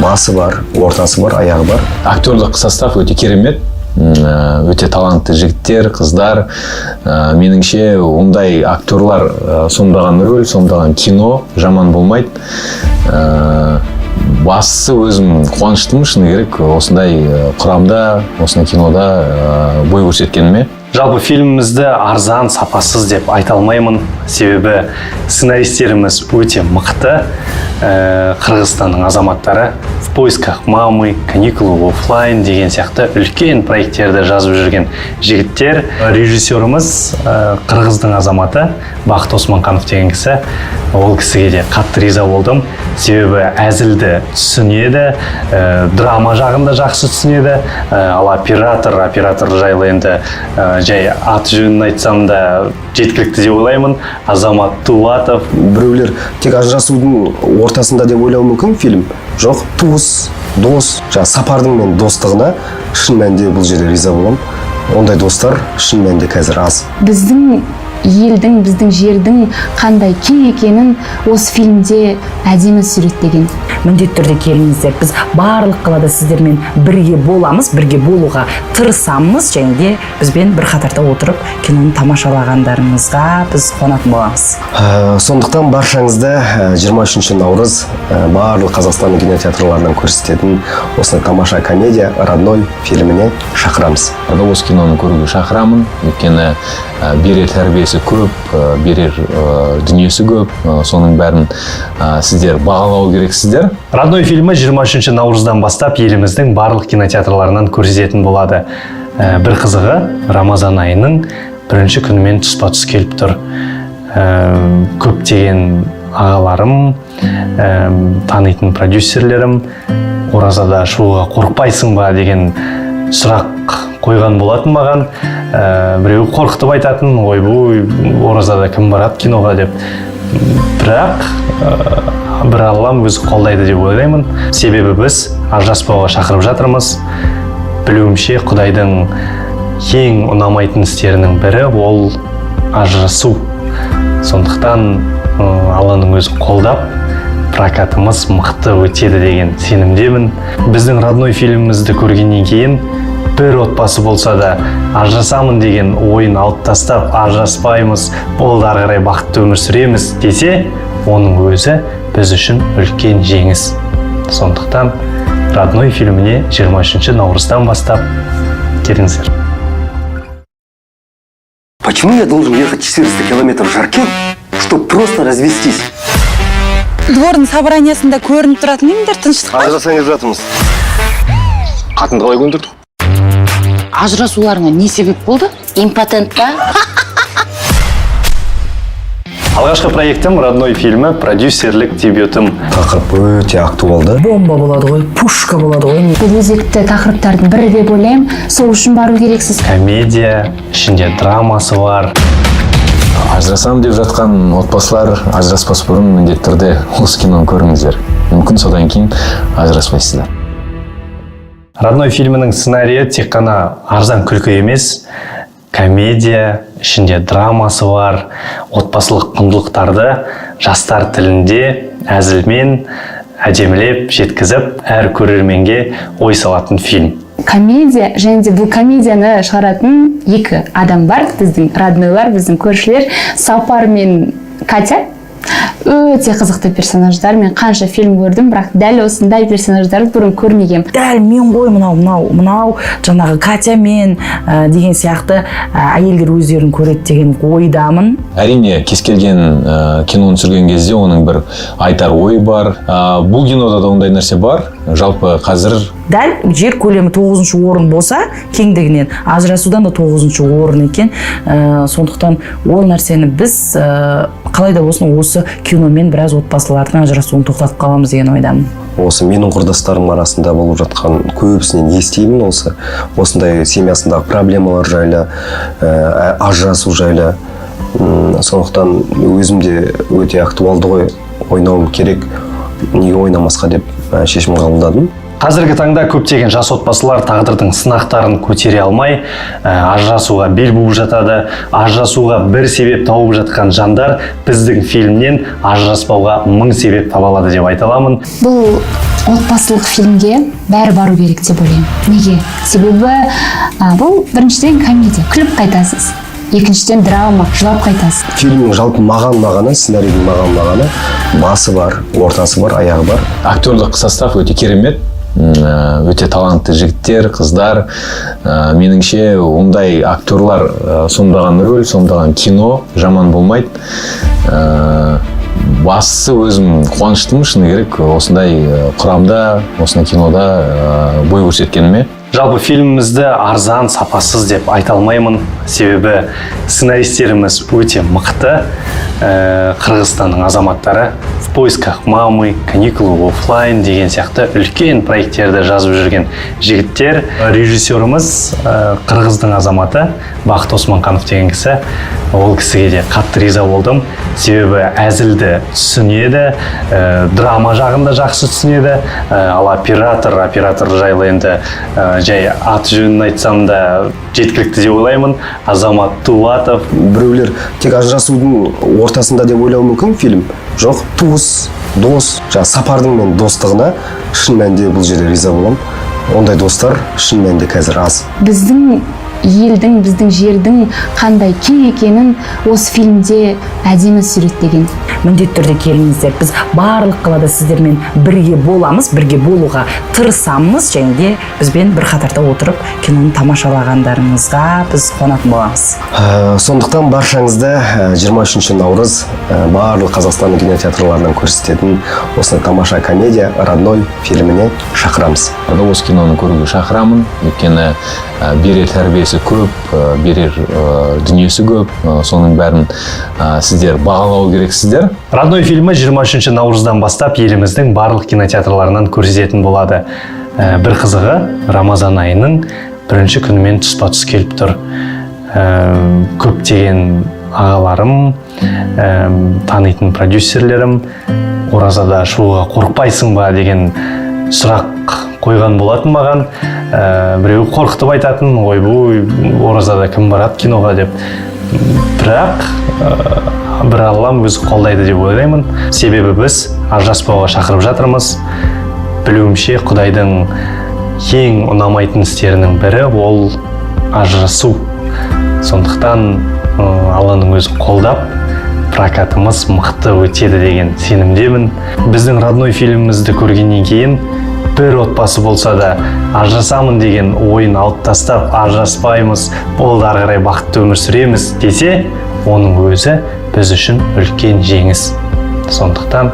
басы бар, ортасы бар, аяғы бар. Актерлық состав өте керемет. Өте талантты жігіттер, қыздар. Меніңше, ондай актерлар сомдаған рөл, сомдаған кино жаман болмайды. Бастысы, өзім қуаныштымын, шыны керек, осындай құрамда, осындай кинода бой көрсеткеніме. Жалпы фильмімізді арзан, сапасыз деп айта алмаймын, себебі сценаристеріміз өте мықты. Қырғызстанның азаматтары, «В поисках мамы», «Каникулы оффлайн» деген сияқты үлкен проекттерді жазып жүрген жігіттер. Режиссеріміз қырғыздың азаматы Бақыт Османқанов деген кісі. Ол кісіге де қатты риза болдым, себебі әзілді түсінеді, драма жағын да жақсы түсінеді. Ал оператор жайлы енді жай аты жөнін айтсам да жеткілікті деп ойлаймын: Азамат Тулатов. Біреулер тек ажырасудың ортасында деп ойлауы мүмкін фильм. Жоқ, туыс, дос, жаңағы Сапардың мен достығына шын мәнінде бұл жерде риза боламын. Ондай достар шын мәнінде қазір аз. Біздің елдің, біздің жердің қандай кең екенін осы фильмде әдемі суреттеген. Міндетті түрде келіңіздер. Біз барлық қалада сіздермен бірге боламыз, бірге болуға тырысамыз және де бізбен бір қатарда отырып киноны тамашалағандарыңызға біз қуанатын боламыз. Сондықтан баршаңызды 23 наурыз барлық Қазақстанның кинотеатрларынан көрсететін осындай тамаша комедия «Родной» фильміне шақырамыз. Осы киноны көруге шақырамын, өйткені берер тәрбиесі көп, берер дүниесі көп. Соның бәрін сіздер бағалау керексіздер. «Родной» фильмі 23 наурыздан бастап еліміздің барлық кинотеатрларынан көрсететін болады. Бір қызығы, Рамазан айының бірінші күнімен тұспа тұс келіп тұр. Көптеген ағаларым, танитын продюсерлерім оразада шығуға қорықпайсың ба деген сұрақ қойған болатын маған. Біреуі қорқытып айтатын: «Ойбой, оразада кім барады киноға?» деп. Бірақ бір Аллам өзі қолдайды деп ойлаймын, себебі біз ажыраспауға шақырып жатырмыз. Білуімше, Құдайдың ең ұнамайтын істерінің бірі ол ажырасу. Сондықтан Алланың өзі қолдап, прокатымыз мықты өтеді деген сенімдемін. Біздің «Родной» фильмімізді көргеннен кейін бір отбасы болса да ажырасамын деген ойын алып тастап, ажыраспаймыз, болды, ары қарай бақытты өмір сүреміз десе, оның өзі біз үшін үлкен жеңіс. Сондықтан «Родной» фильміне 23 наурыздан бастап келіңіздер. Почему я должен ехать 400 километров в Жаркент, чтобы просто развестись? Двордың собраниясында көрініп тұратын едіңдер, тыныштық па? Ажырасайын деп жатырмыз. Қатынды қалай көндірдің? Ажырасуларыңа не себеп болды? Импотент па? Алғашқы проектім «Родной» фильмі, продюсерлік дебютым. Тақырып өте актуалды. Бомба болады ғой, пушка болады ғой. Бұл өзекті тақырыптардың бірі деп ойлаймын, сол үшін бару керексіз. Комедия, ішінде драмасы бар. Ажырасамын деп жатқан отбасылар ажыраспас бұрын міндетті түрде осы киноны көріңіздер. Мүмкін, содан кейін ажыраспайсыздар. «Родной» фильмінің сценарийі тек қана арзан күлкі емес, комедия, ішінде драмасы бар, отбасылық құндылықтарды жастар тілінде әзілмен әдемілеп жеткізіп, әр көрерменге ой салатын фильм. Комедия, және де бұл комедияны шығаратын екі адам бар, біздің роднойлар, біздің көршілер, Сапар мен Катя. Өте қызықты персонаждар. Мен қанша фильм көрдім, бірақ дәл осындай персонаждарды бұрын көрмегенмін. Дәл мен ғой мынау, мынау, мынау жаңағы Катя мен деген сияқты әйелдер өздерін көреді деген ойдамын. Әрине, кез келген киноны түсірген кезде оның бір айтар ойы бар. Бұл кинода да ондай нәрсе бар. Жалпы қазір Дәл жер көлемі тоғызыншы орын болса кеңдігінен, ажырасудан да тоғызыншы орын екен. Сондықтан ол нәрсені біз қалай да болсын осы киномен біраз отбасылардың ажырасуын тоқтатып қаламыз деген ойдамын. Осы менің құрдастарым арасында болып жатқан көбісінен естимін осындай семьясындағы проблемалар жайлы, ажырасу жайлы. Сондықтан өзім де өте актуалды ғой, ойнауым керек, неге ойнамасқа деп шешім қабылдадым. Қазіргі таңда көптеген жас отбасылар тағдырдың сынақтарын көтере алмай, ажырасуға бел буып жатады. Ажырасуға бір себеп тауып жатқан жандар біздің фильмнен ажыраспауға мың себеп таба алады деп айта аламын. Бұл отбасылық фильмге бәрі бару керек деп ойлаймын. Неге? Себебі бұл біріншіден комедия, күліп қайтасыз, екіншіден драма, жылап қайтасыз. Фильмнің жалпы маған ұнағаны, сценарийдің маған ұнағаны, басы бар, ортасы бар, аяғы бар. Актерлық состав өте керемет. Өте талантты жігіттер, қыздар. Меніңше, ондай актерлар сомдаған рөл, сомдаған кино жаман болмайды. Бастысы, өзім қуаныштымын, шыны керек, осындай құрамда, осындай кинода бой көрсеткеніме. Жалпы фильмімізді арзан, сапасыз деп айта алмаймын, себебі сценаристеріміз өте мықты. Қырғызстанның азаматтары, «В поисках мамы», «Каникулы оффлайн» деген сияқты үлкен проекттерді жазып жүрген жігіттер. Режиссеріміз қырғыздың азаматы Бақыт Османқанов деген кісі. Ол кісіге де қатты риза болдым, себебі әзілді түсінеді, драма жағын да жақсы түсінеді. Ал оператор жайлы енді жай аты жөнін айтсам да жеткілікті деп ойлаймын: Азамат Тулатов. Біреулер тек ажырасудың ортасында деп ойлауы мүмкін фильм. Жоқ, туыс, дос, жаңағы Сапардың мен достығына шын мәнінде бұл жерде риза боламын. Ондай достар шын мәнінде қазір аз. Біздің елдің, біздің жердің қандай кең екенін осы фильмде әдемі суреттеген. Міндетті түрде келіңіздер. Біз барлық қалада сіздермен бірге боламыз, бірге болуға тырысамыз және де бізбен бір қатарда отырып киноны тамашалағандарыңызға біз қуанатын боламыз. Сондықтан баршаңызды 23 наурыз барлық Қазақстанның кинотеатрларынан көрсететін осындай тамаша комедия «Родной» фильміне шақырамыз. Осы киноны көруге шақырамын, өйткені берер тәрбиесі көп, берер дүниесі көп. Соның бәрін сіздер бағалау керексіздер. «Родной» фильмі 23 наурыздан бастап еліміздің барлық кинотеатрларынан көрсететін болады. Бір қызығы, Рамазан айының бірінші күнімен тұспа тұс келіп тұр. Көптеген ағаларым, танитын продюсерлерім оразада шығуға қорықпайсың ба деген сұрақ қойған болатын маған. Біреуі қорқытып айтатын: «Ойбой, оразада кім барады киноға?» деп. Бірақ бір Аллам өзі қолдайды деп ойлаймын, себебі біз ажыраспауға шақырып жатырмыз. Білуімше, Құдайдың ең ұнамайтын істерінің бірі ол ажырасу. Сондықтан Алланың өзі қолдап, прокатымыз мықты өтеді деген сенімдемін. Біздің «Родной» фильмімізді көргеннен кейін бір отбасы болса да ажырасамын деген ойын алып тастап, ажыраспаймыз, болды, ары қарай бақытты өмір сүреміз десе, оның өзі біз үшін үлкен жеңіс. Сондықтан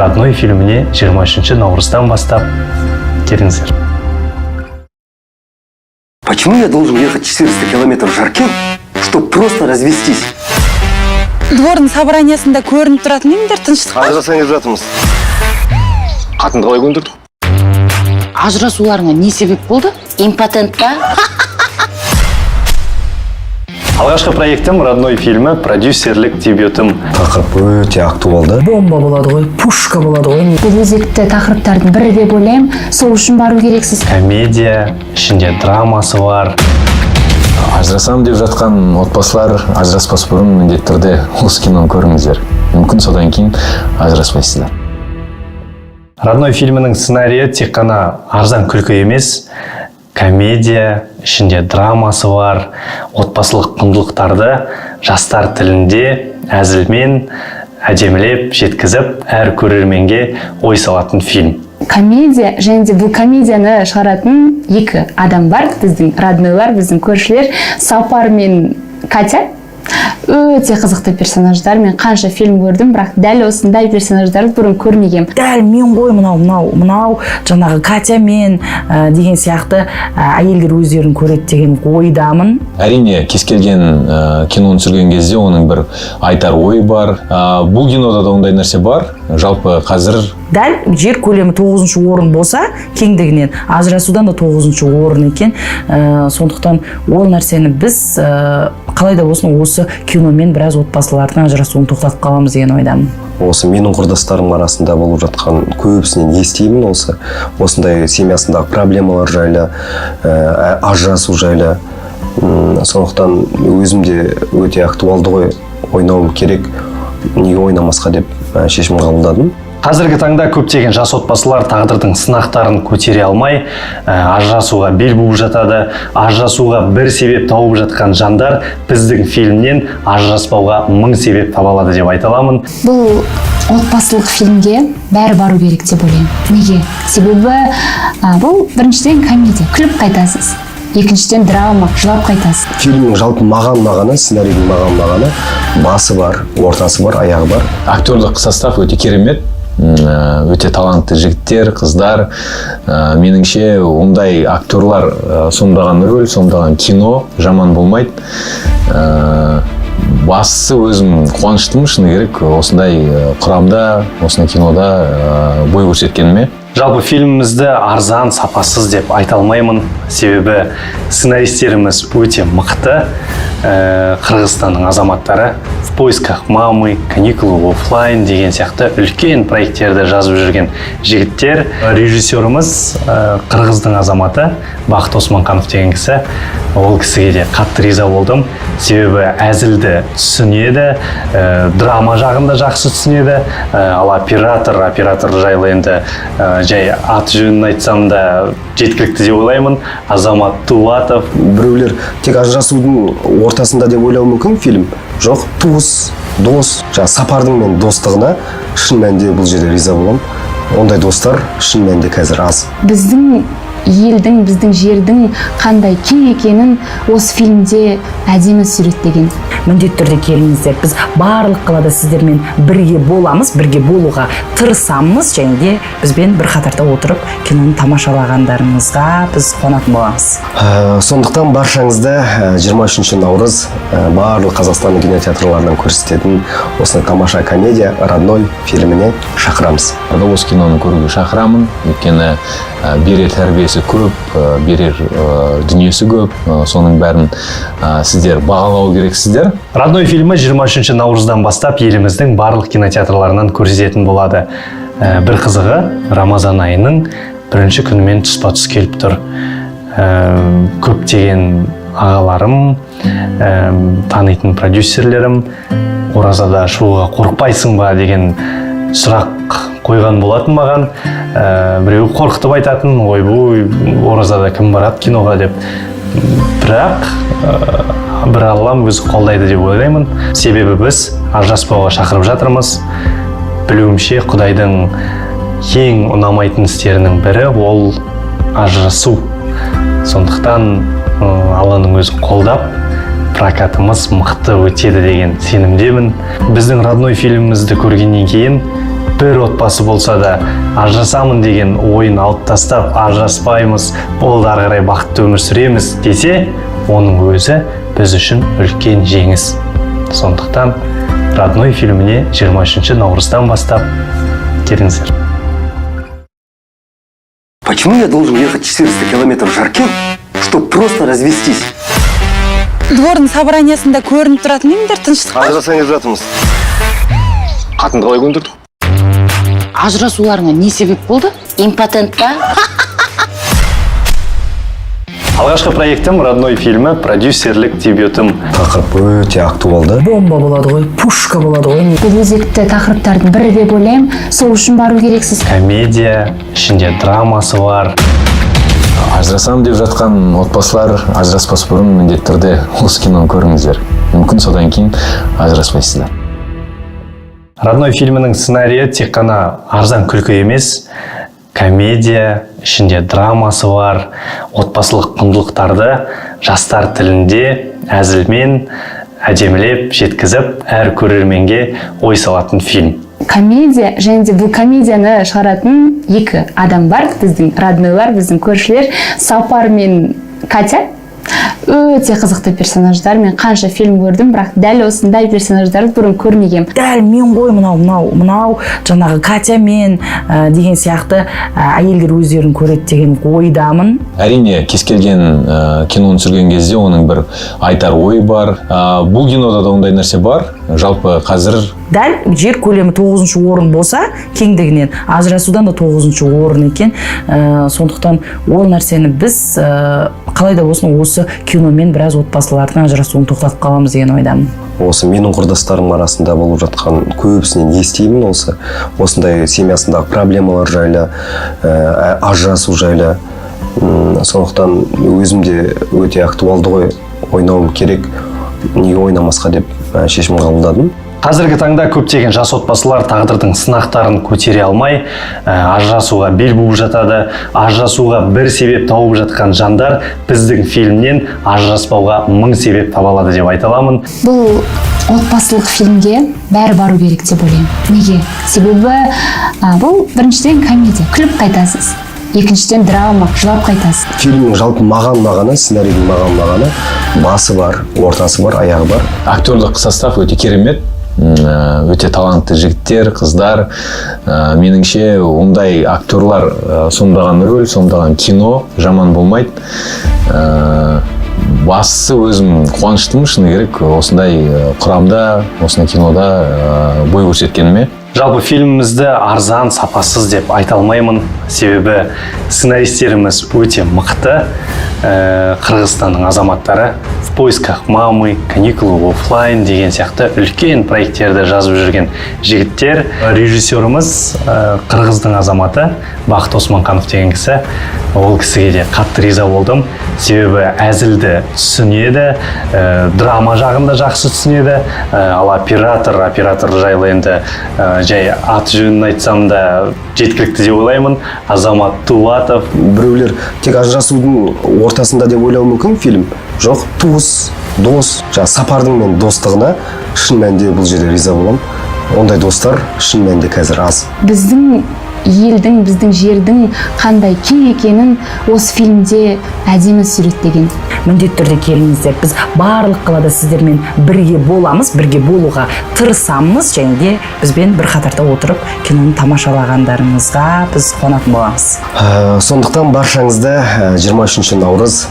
Родной фильміне 23 наурыздан бастап келіңіздер. Почему я должен ехать 400 километров в Жаркент, чтобы просто развестись? Двордың собраниясында көрініп тұратын едіңдер, тыныштық па? Ажырасайын деп жатырмыз. Қатынды қалай көндірдің? Ажырасуларыңа не себеп болды? Импотент па? Алғашқы проектім «Родной» фильмі, продюсерлік дебютым. Тақырып өте актуалды. Бомба болады ғой, пушка болады ғой. Бұл өзекті тақырыптардың бірі деп ойлаймын, сол үшін бару керексіз. Комедия, ішінде драмасы бар. Ажырасамын деп жатқан отбасылар ажыраспас бұрын міндетті түрде осы киноны көріңіздер. Мүмкін, содан кейін ажыраспайсыздар. «Родной» фильмінің сценарийі тек қана арзан күлкі емес, комедия, ішінде драмасы бар, отбасылық құндылықтарды жастар тілінде әзілмен әдемілеп жеткізіп, әр көрерменге ой салатын фильм. Комедия, және де бұл комедияны шығаратын екі адам бар, біздің роднойлар, біздің көршілер, Сапар мен Катя. Өте қызықты персонаждар. Мен қанша фильм көрдім, бірақ дәл осындай персонаждарды бұрын көрмегенмін. Дәл мен ғой мынау, мынау, мынау жаңағы Катя мен деген сияқты әйелдер өздерін көреді деген ойдамын. Әрине, кез келген киноны түсірген кезде оның бір айтар ойы бар. Бұл кинода да ондай нәрсе бар. Жалпы қазір Дәл жер көлемі тоғызыншы орын болса кеңдігінен, ажырасудан да тоғызыншы орын екен. Сондықтан ол нәрсені біз қалай да болсын осы киномен біраз отбасылардың ажырасуын тоқтатып қаламыз деген ойдамын. Осы менің құрдастарым арасында болып жатқан көбісінен естимін осындай семьясындағы проблемалар жайлы, ажырасу жайлы. Сондықтан өзім де өте актуалды ғой, ойнауым керек, неге ойнамасқа деп шешім қабылдадым. Қазіргі таңда көптеген жас отбасылар тағдырдың сынақтарын көтере алмай, ажырасуға бел буып жатады. Ажырасуға бір себеп тауып жатқан жандар біздің фильмнен ажыраспауға мың себеп таба алады деп айта аламын. Бұл отбасылық фильмге бәрі бару керек деп ойлаймын. Неге? Себебі бұл біріншіден комедия, күліп қайтасыз, екіншіден драма, жылап қайтасыз. Фильмнің жалпы маған ұнағаны, сценарийдің маған ұнағаны: басы бар, ортасы бар, аяғы бар. Актерлық состав өте керемет. Өте талантты жігіттер, қыздар. Меніңше, ондай актерлар сомдаған рөл, сомдаған кино жаман болмайды. Бастысы, өзім қуаныштымын, шыны керек, осындай құрамда, осындай кинода бой көрсеткеніме. Жалпы фильмімізді арзан, сапасыз деп айта алмаймын, себебі сценаристеріміз өте мықты. Қырғызстанның азаматтары, «В поисках мамы», «Каникулы оффлайн» деген сияқты үлкен проекттерді жазып жүрген жігіттер. Режиссеріміз қырғыздың азаматы Бақыт Османқанов деген кісі. Ол кісіге де қатты риза болдым, себебі әзілді түсінеді, драма жағын да жақсы түсінеді. Ал оператор жайлы енді жай аты жөнін айтсам да жеткілікті деп ойлаймын: Азамат Тулатов. Біреулер тек ажырасудың ортасында деп ойлауы мүмкін фильм. Жоқ, туыс, дос, жаңағы Сапардың мен достығына шын мәнінде бұл жерде риза боламын. Ондай достар шын мәнінде қазір аз. Біздің елдің, біздің жердің қандай кең екенін осы фильмде әдемі суреттеген. Міндетті түрде келіңіздер. Біз барлық қалада сіздермен бірге боламыз, бірге болуға тырысамыз және де бізбен бір қатарда отырып киноны тамашалағандарыңызға біз қуанатын боламыз. Сондықтан баршаңызды 23 наурыз барлық Қазақстанның кинотеатрларынан көрсететін осындай тамаша комедия «Родной» фильміне шақырамыз. Осы киноны көруге шақырамын, өйткені берер тәрбиесі көп, берер дүниесі көп. Соның бәрін сіздер бағалау керексіздер. «Родной» фильмі 23 наурыздан бастап еліміздің барлық кинотеатрларынан көрсететін болады. Бір қызығы, Рамазан айының бірінші күнімен тұспа тұс келіп тұр. Көптеген ағаларым, танитын продюсерлерім «Оразада шығуға қорықпайсың ба?» деген сұрақ қойған болатын маған. Біреу қорқытып айтатын: «Ойбой, оразада кім барады киноға?» деп. Бірақ бір Аллам өзі қолдайды деп ойлаймын, себебі біз ажыраспауға шақырып жатырмыз. Білуімше, Құдайдың ең ұнамайтын істерінің бірі ол ажырасу. Сондықтан Алланың өзі қолдап, прокатымыз мықты өтеді деген сенімдемін. Біздің «Родной» фильмімізді көргеннен кейін Бір отбасы болса да, ажырасамын деген ойын алып тастап, ажыраспаймыз, болды, ары қарай бақытты өмір сүреміз десе, оның өзі біз үшін үлкен жеңіс. Сондықтан «Родной» фильміне 23 наурыздан бастап келіңіздер. Почему я должен ехать 400 километров в Жаркент, чтобы просто развестись? Двордың собраниясында көрініп тұратын едіңдер, тыныштық па? Ажырасайын деп жатырмыз. Қатынды қалай көндірдің? Ажырасуларыңа не себеп болды? Импотент па? Алғашқы проектім «Родной» фильмі, продюсерлік дебютым. Тақырып өте актуалды. Бомба болады ғой, пушка болады ғой. Бұл өзекті тақырыптардың бірі деп ойлаймын, сол үшін бару керексіз. Комедия, ішінде драмасы бар. Ажырасамын деп жатқан отбасылар ажыраспас бұрын міндетті түрде осы киноны көріңіздер. Мүмкін, содан кейін ажыраспайсыздар. «Родной» фильмінің сценарийі тек қана арзан күлкі емес, комедия, ішінде драмасы бар, отбасылық құндылықтарды жастар тілінде әзілмен әдемілеп жеткізіп, әр көрерменге ой салатын фильм. Комедия, және де бұл комедияны шығаратын екі адам бар, біздің роднойлар, біздің көршілер Сапар мен Катя. Өте қызықты персонаждар. Мен қанша фильм көрдім, бірақ дәл осындай персонаждарды бұрын көрмегенмін. Дәл мен ғой мынау, мынау, мынау жаңағы Катя мен деген сияқты әйелдер өздерін көреді деген ойдамын. Әрине, кез келген киноны түсірген кезде оның бір айтар ойы бар. Бұл кинода да ондай нәрсе бар. Жалпы қазір Дәл жер көлемі тоғызыншы орын болса кеңдігінен, ажырасудан да тоғызыншы орын екен. Сондықтан ол нәрсені біз қалай да болсын осы киномен біраз отбасылардың ажырасуын тоқтатып қаламыз деген ойдамын. Осы менің құрдастарым арасында болып жатқан көбісінен естимін осындай семьясындағы проблемалар жайлы, ажырасу жайлы. Сондықтан өзім де өте актуалды ғой, ойнауым керек, неге ойнамасқа деп шешім қабылдадым. Қазіргі таңда көптеген жас отбасылар тағдырдың сынақтарын көтере алмай, ажырасуға бел буып жатады. Ажырасуға бір себеп тауып жатқан жандар біздің фильмнен ажыраспауға мың себеп таба алады деп айта аламын. Бұл отбасылық фильмге бәрі бару керек деп ойлаймын. Неге? Себебі бұл біріншіден комедия, күліп қайтасыз, екіншіден драма, жылап қайтасыз. Фильмнің жалпы маған ұнағаны, сценарийдің маған ұнағаны, басы бар, ортасы бар, аяғы бар. Актерлық состав өте керемет. Өте талантты жігіттер, қыздар. Меніңше, ондай актерлар сомдаған рөл, сомдаған кино жаман болмайды. Бастысы, өзім қуаныштымын, шыны керек, осындай құрамда, осындай кинода бой көрсеткеніме. Жалпы фильмімізді арзан, сапасыз деп айта алмаймын, себебі сценаристеріміз өте мықты. Қырғызстанның азаматтары, «В поисках мамы», «Каникулы оффлайн» деген сияқты үлкен проекттерді жазып жүрген жігіттер. Режиссеріміз қырғыздың азаматы Бақыт Османқанов деген кісі. Ол кісіге де қатты риза болдым, себебі әзілді түсінеді, драма жағын да жақсы түсінеді. Ал оператор жайлы енді жай аты жөнін айтсам да жеткілікті деп ойлаймын: Азамат Тулатов. Біреулер тек ажырасудың ортасында деп ойлауы мүмкін фильм. Жоқ, туыс, дос, жаңағы Сапардың мен достығына шын мәнінде бұл жерде риза боламын. Ондай достар шын мәнінде қазір аз. Біздің елдің, біздің жердің қандай кең екенін осы фильмде әдемі суреттеген. Міндетті түрде келіңіздер. Біз барлық қалада сіздермен бірге боламыз, бірге болуға тырысамыз және де бізбен бір қатарда отырып киноны тамашалағандарыңызға біз қуанатын боламыз. Сондықтан баршаңызды 23 наурыз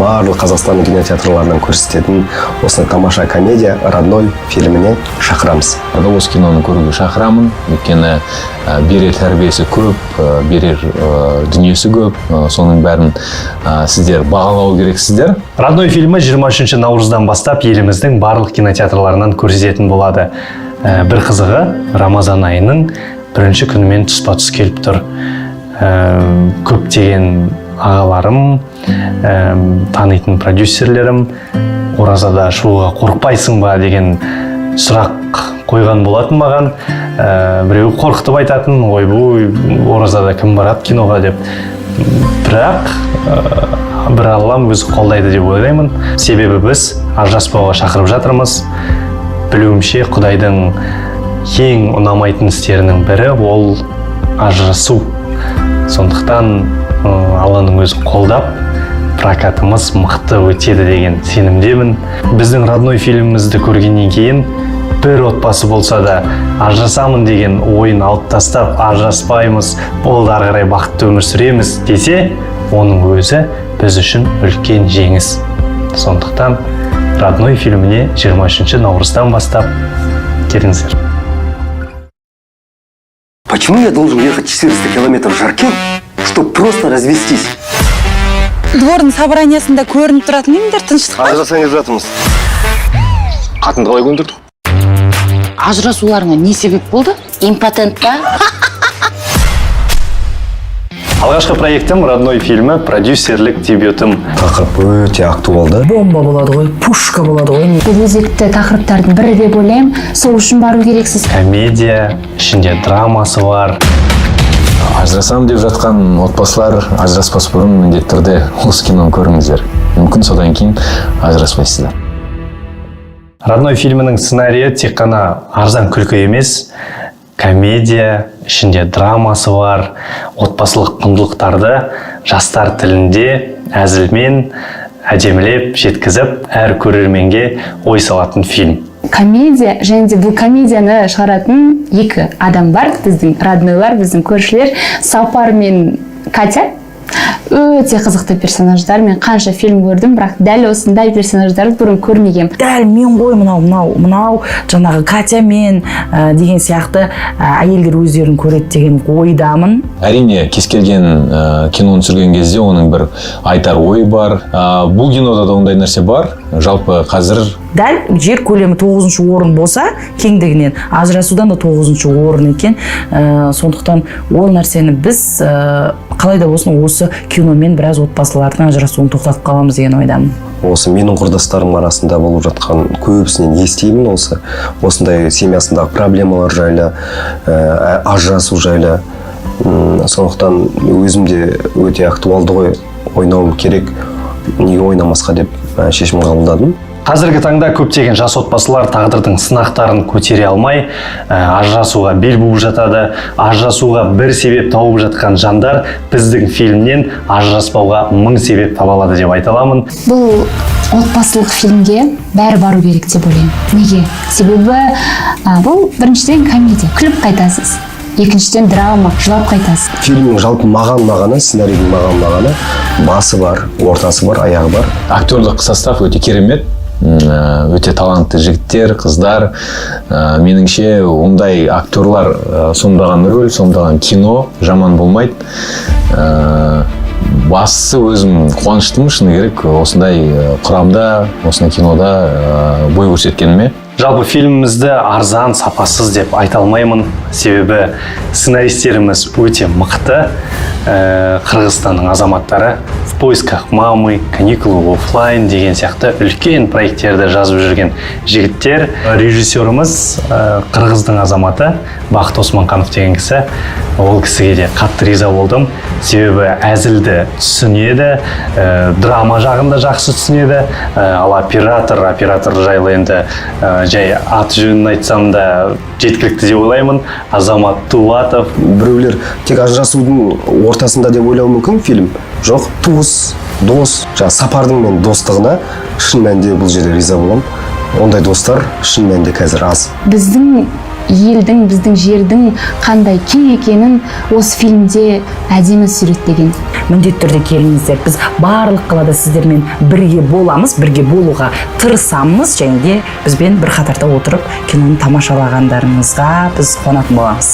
барлық Қазақстанның кинотеатрларынан көрсететін осындай тамаша комедия «Родной» фильміне шақырамыз. Осы киноны көруге шақырамын, өйткені берер тәрбиесі көп, берер дүниесі көп. Соның бәрін сіздер бағалау керексіздер. «Родной» фильмі 23 наурыздан бастап еліміздің барлық кинотеатрларынан көрсететін болады. Бір қызығы, Рамазан айының бірінші күнімен тұспа тұс келіп тұр. Көптеген ағаларым, танитын продюсерлерім оразада шығуға қорықпайсың ба деген сұрақ қойған болатын маған. Біреу қорқытып айтатын: «Ойбой, оразада кім барады киноға?» деп. Бірақ бір Аллам өзі қолдайды деп ойлаймын, себебі біз ажыраспауға шақырып жатырмыз. Білуімше, Құдайдың Ең ұнамайтын істерінің бірі ол ажырасу. Сондықтан Алланың өзі қолдап, прокатымыз мықты өтеді деген сенімдемін. Біздің «Родной» фильмімізді көргеннен кейін бір отбасы болса да ажырасамын деген ойын алып тастап, ажыраспаймыз, болды, ары қарай бақытты өмір сүреміз десе, оның өзі біз үшін үлкен жеңіс. Сондықтан «Родной» фильміне 23 наурыздан бастап келіңіздер. Почему я должен ехать 400 километров в Жаркент, чтобы просто развестись? Двордың собраниясында көрініп тұратын едіңдер, тыныштық па? Ажырасайын деп жатырмыз. Қатынды қалай көндірдің? Ажырасуларыңа не себеп болды? Импотент па? Алғашқы проектім «Родной» фильмі, продюсерлік дебютым. Тақырып өте актуалды. Бомба болады ғой, пушка болады ғой. Бұл өзекті тақырыптардың бірі деп ойлаймын, сол үшін бару керексіз. Комедия, ішінде драмасы бар. Ажырасамын деп жатқан отбасылар ажыраспас бұрын міндетті түрде осы киноны көріңіздер. Мүмкін, содан кейін ажыраспайсыздар. «Родной» фильмінің сценарийі тек қана арзан күлкі емес, комедия, ішінде драмасы бар, отбасылық құндылықтарды жастар тілінде әзілмен әдемілеп жеткізіп, әр көрерменге ой салатын фильм. Комедия және де бұл комедияны шығаратын екі адам бар, біздің роднойлар, біздің көршілер Сапар мен Катя. Өте қызықты персонаждар. Мен қанша фильм көрдім, бірақ дәл осындай персонаждарды бұрын көрмегенмін. Дәл мен ғой мынау, мынау, мынау жаңағы Катя мен деген сияқты әйелдер өздерін көреді деген ойдамын. Әрине, кез келген киноны түсірген кезде оның бір айтар ойы бар. Бұл кинода да ондай нәрсе бар. Жалпы қазір Дәл жер көлемі тоғызыншы орын болса кеңдігінен, ажырасудан да тоғызыншы орын екен. Сондықтан ол нәрсені біз қалай да болсын осы киномен біраз отбасылардың ажырасуын тоқтатып қаламыз деген ойдамын. Осы менің құрдастарым арасында болып жатқан көбісінен естимін осындай семьясындағы проблемалар жайлы, ажырасу жайлы. Сондықтан өзім де өте актуалды ғой, ойнауым керек, неге ойнамасқа деп шешім қабылдадым. Қазіргі таңда көптеген жас отбасылар тағдырдың сынақтарын көтере алмай, ажырасуға бел буып жатады. Ажырасуға бір себеп тауып жатқан жандар біздің фильмнен ажыраспауға мың себеп таба алады деп айта аламын. Бұл отбасылық фильмге бәрі бару керек деп ойлаймын. Неге? Себебі бұл біріншіден комедия, күліп қайтасыз, екіншіден драма, жылап қайтасыз. Фильмнің жалпы маған ұнағаны, сценарийдің маған ұнағаны, басы бар, ортасы бар, аяғы бар. Актерлық состав өте керемет. Өте талантты жігіттер, қыздар. Меніңше, ондай актерлар сомдаған рөл, сомдаған кино жаман болмайды. Бастысы, өзім қуаныштымын, шыны керек, осындай құрамда, осындай кинода бой көрсеткеніме. Жалпы фильмімізді арзан, сапасыз деп айта алмаймын, себебі сценаристеріміз өте мықты. Қырғызстанның азаматтары, «В поисках мамы», «Каникулы оффлайн» деген сияқты үлкен проекттерді жазып жүрген жігіттер. Режиссеріміз қырғыздың азаматы Бақыт Османқанов деген кісі. Ол кісіге де қатты риза болдым, себебі әзілді түсінеді, драма жағын да жақсы түсінеді. Ал оператор жайлы енді жай аты жөнін айтсам да жеткілікті деп ойлаймын: Азамат Тулатов. Біреулер тек ажырасудың ортасында деп ойлауы мүмкін фильм. Жоқ, туыс, дос, жаңағы Сапардың мен достығына шын мәнінде бұл жерде риза боламын. Ондай достар шын мәнінде қазір аз. Біздің елдің, біздің жердің қандай кең екенін осы фильмде әдемі суреттеген. Міндетті түрде келіңіздер. Біз барлық қалада сіздермен бірге боламыз, бірге болуға тырысамыз және де бізбен бір қатарда отырып киноны тамашалағандарыңызға біз қуанатын боламыз.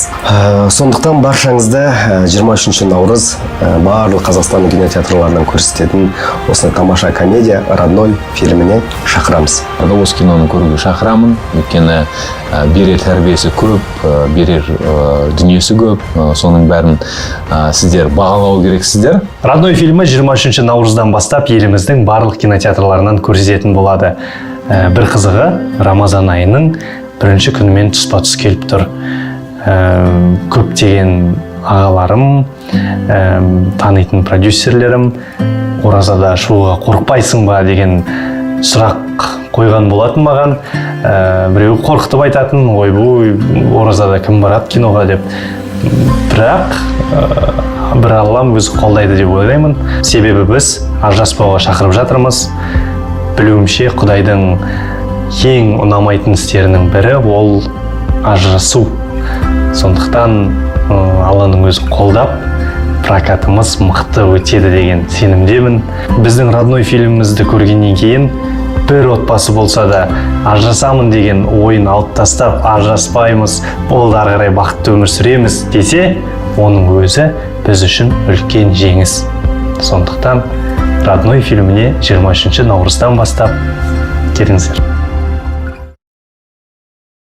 Сондықтан баршаңызды 23 наурыз барлық Қазақстанның кинотеатрларынан көрсететін осындай тамаша комедия «Родной» фильміне шақырамыз. Осы киноны көруге шақырамын, өйткені берер тәрбиесі көп, берер дүниесі көп. Соның бәрін сіздер бағалау керексіздер. «Родной» фильмі 23 наурыздан бастап еліміздің барлық кинотеатрларынан көрсететін болады. Бір қызығы, Рамазан айының бірінші күнімен тұспа тұс келіп тұр. Көптеген ағаларым, танитын продюсерлерім оразада шығуға қорықпайсың ба деген. Сұрақ қойған болатын маған. Біреу қорқытып айтатын: «Ойбой, оразада кім барады киноға?» – деп. Бірақ бір Аллам өзі қолдайды деп ойлаймын, себебі біз ажыраспауға шақырып жатырмыз. Білуімше, Құдайдың ең ұнамайтын істерінің бірі ол ажырасу. Сондықтан Алланың өзі қолдап, прокатымыз мықты өтеді деген сенімдемін. Біздің «Родной» фильмімізді көргеннен кейін бір отбасы болса да ажырасамын деген ойын алып тастап, «Ажыраспаймыз, болды, ары қарай бақытты өмір сүреміз» десе, оның өзі біз үшін үлкен жеңіс. Сондықтан «Родной» фильміне 23 наурыздан бастап келіңіздер.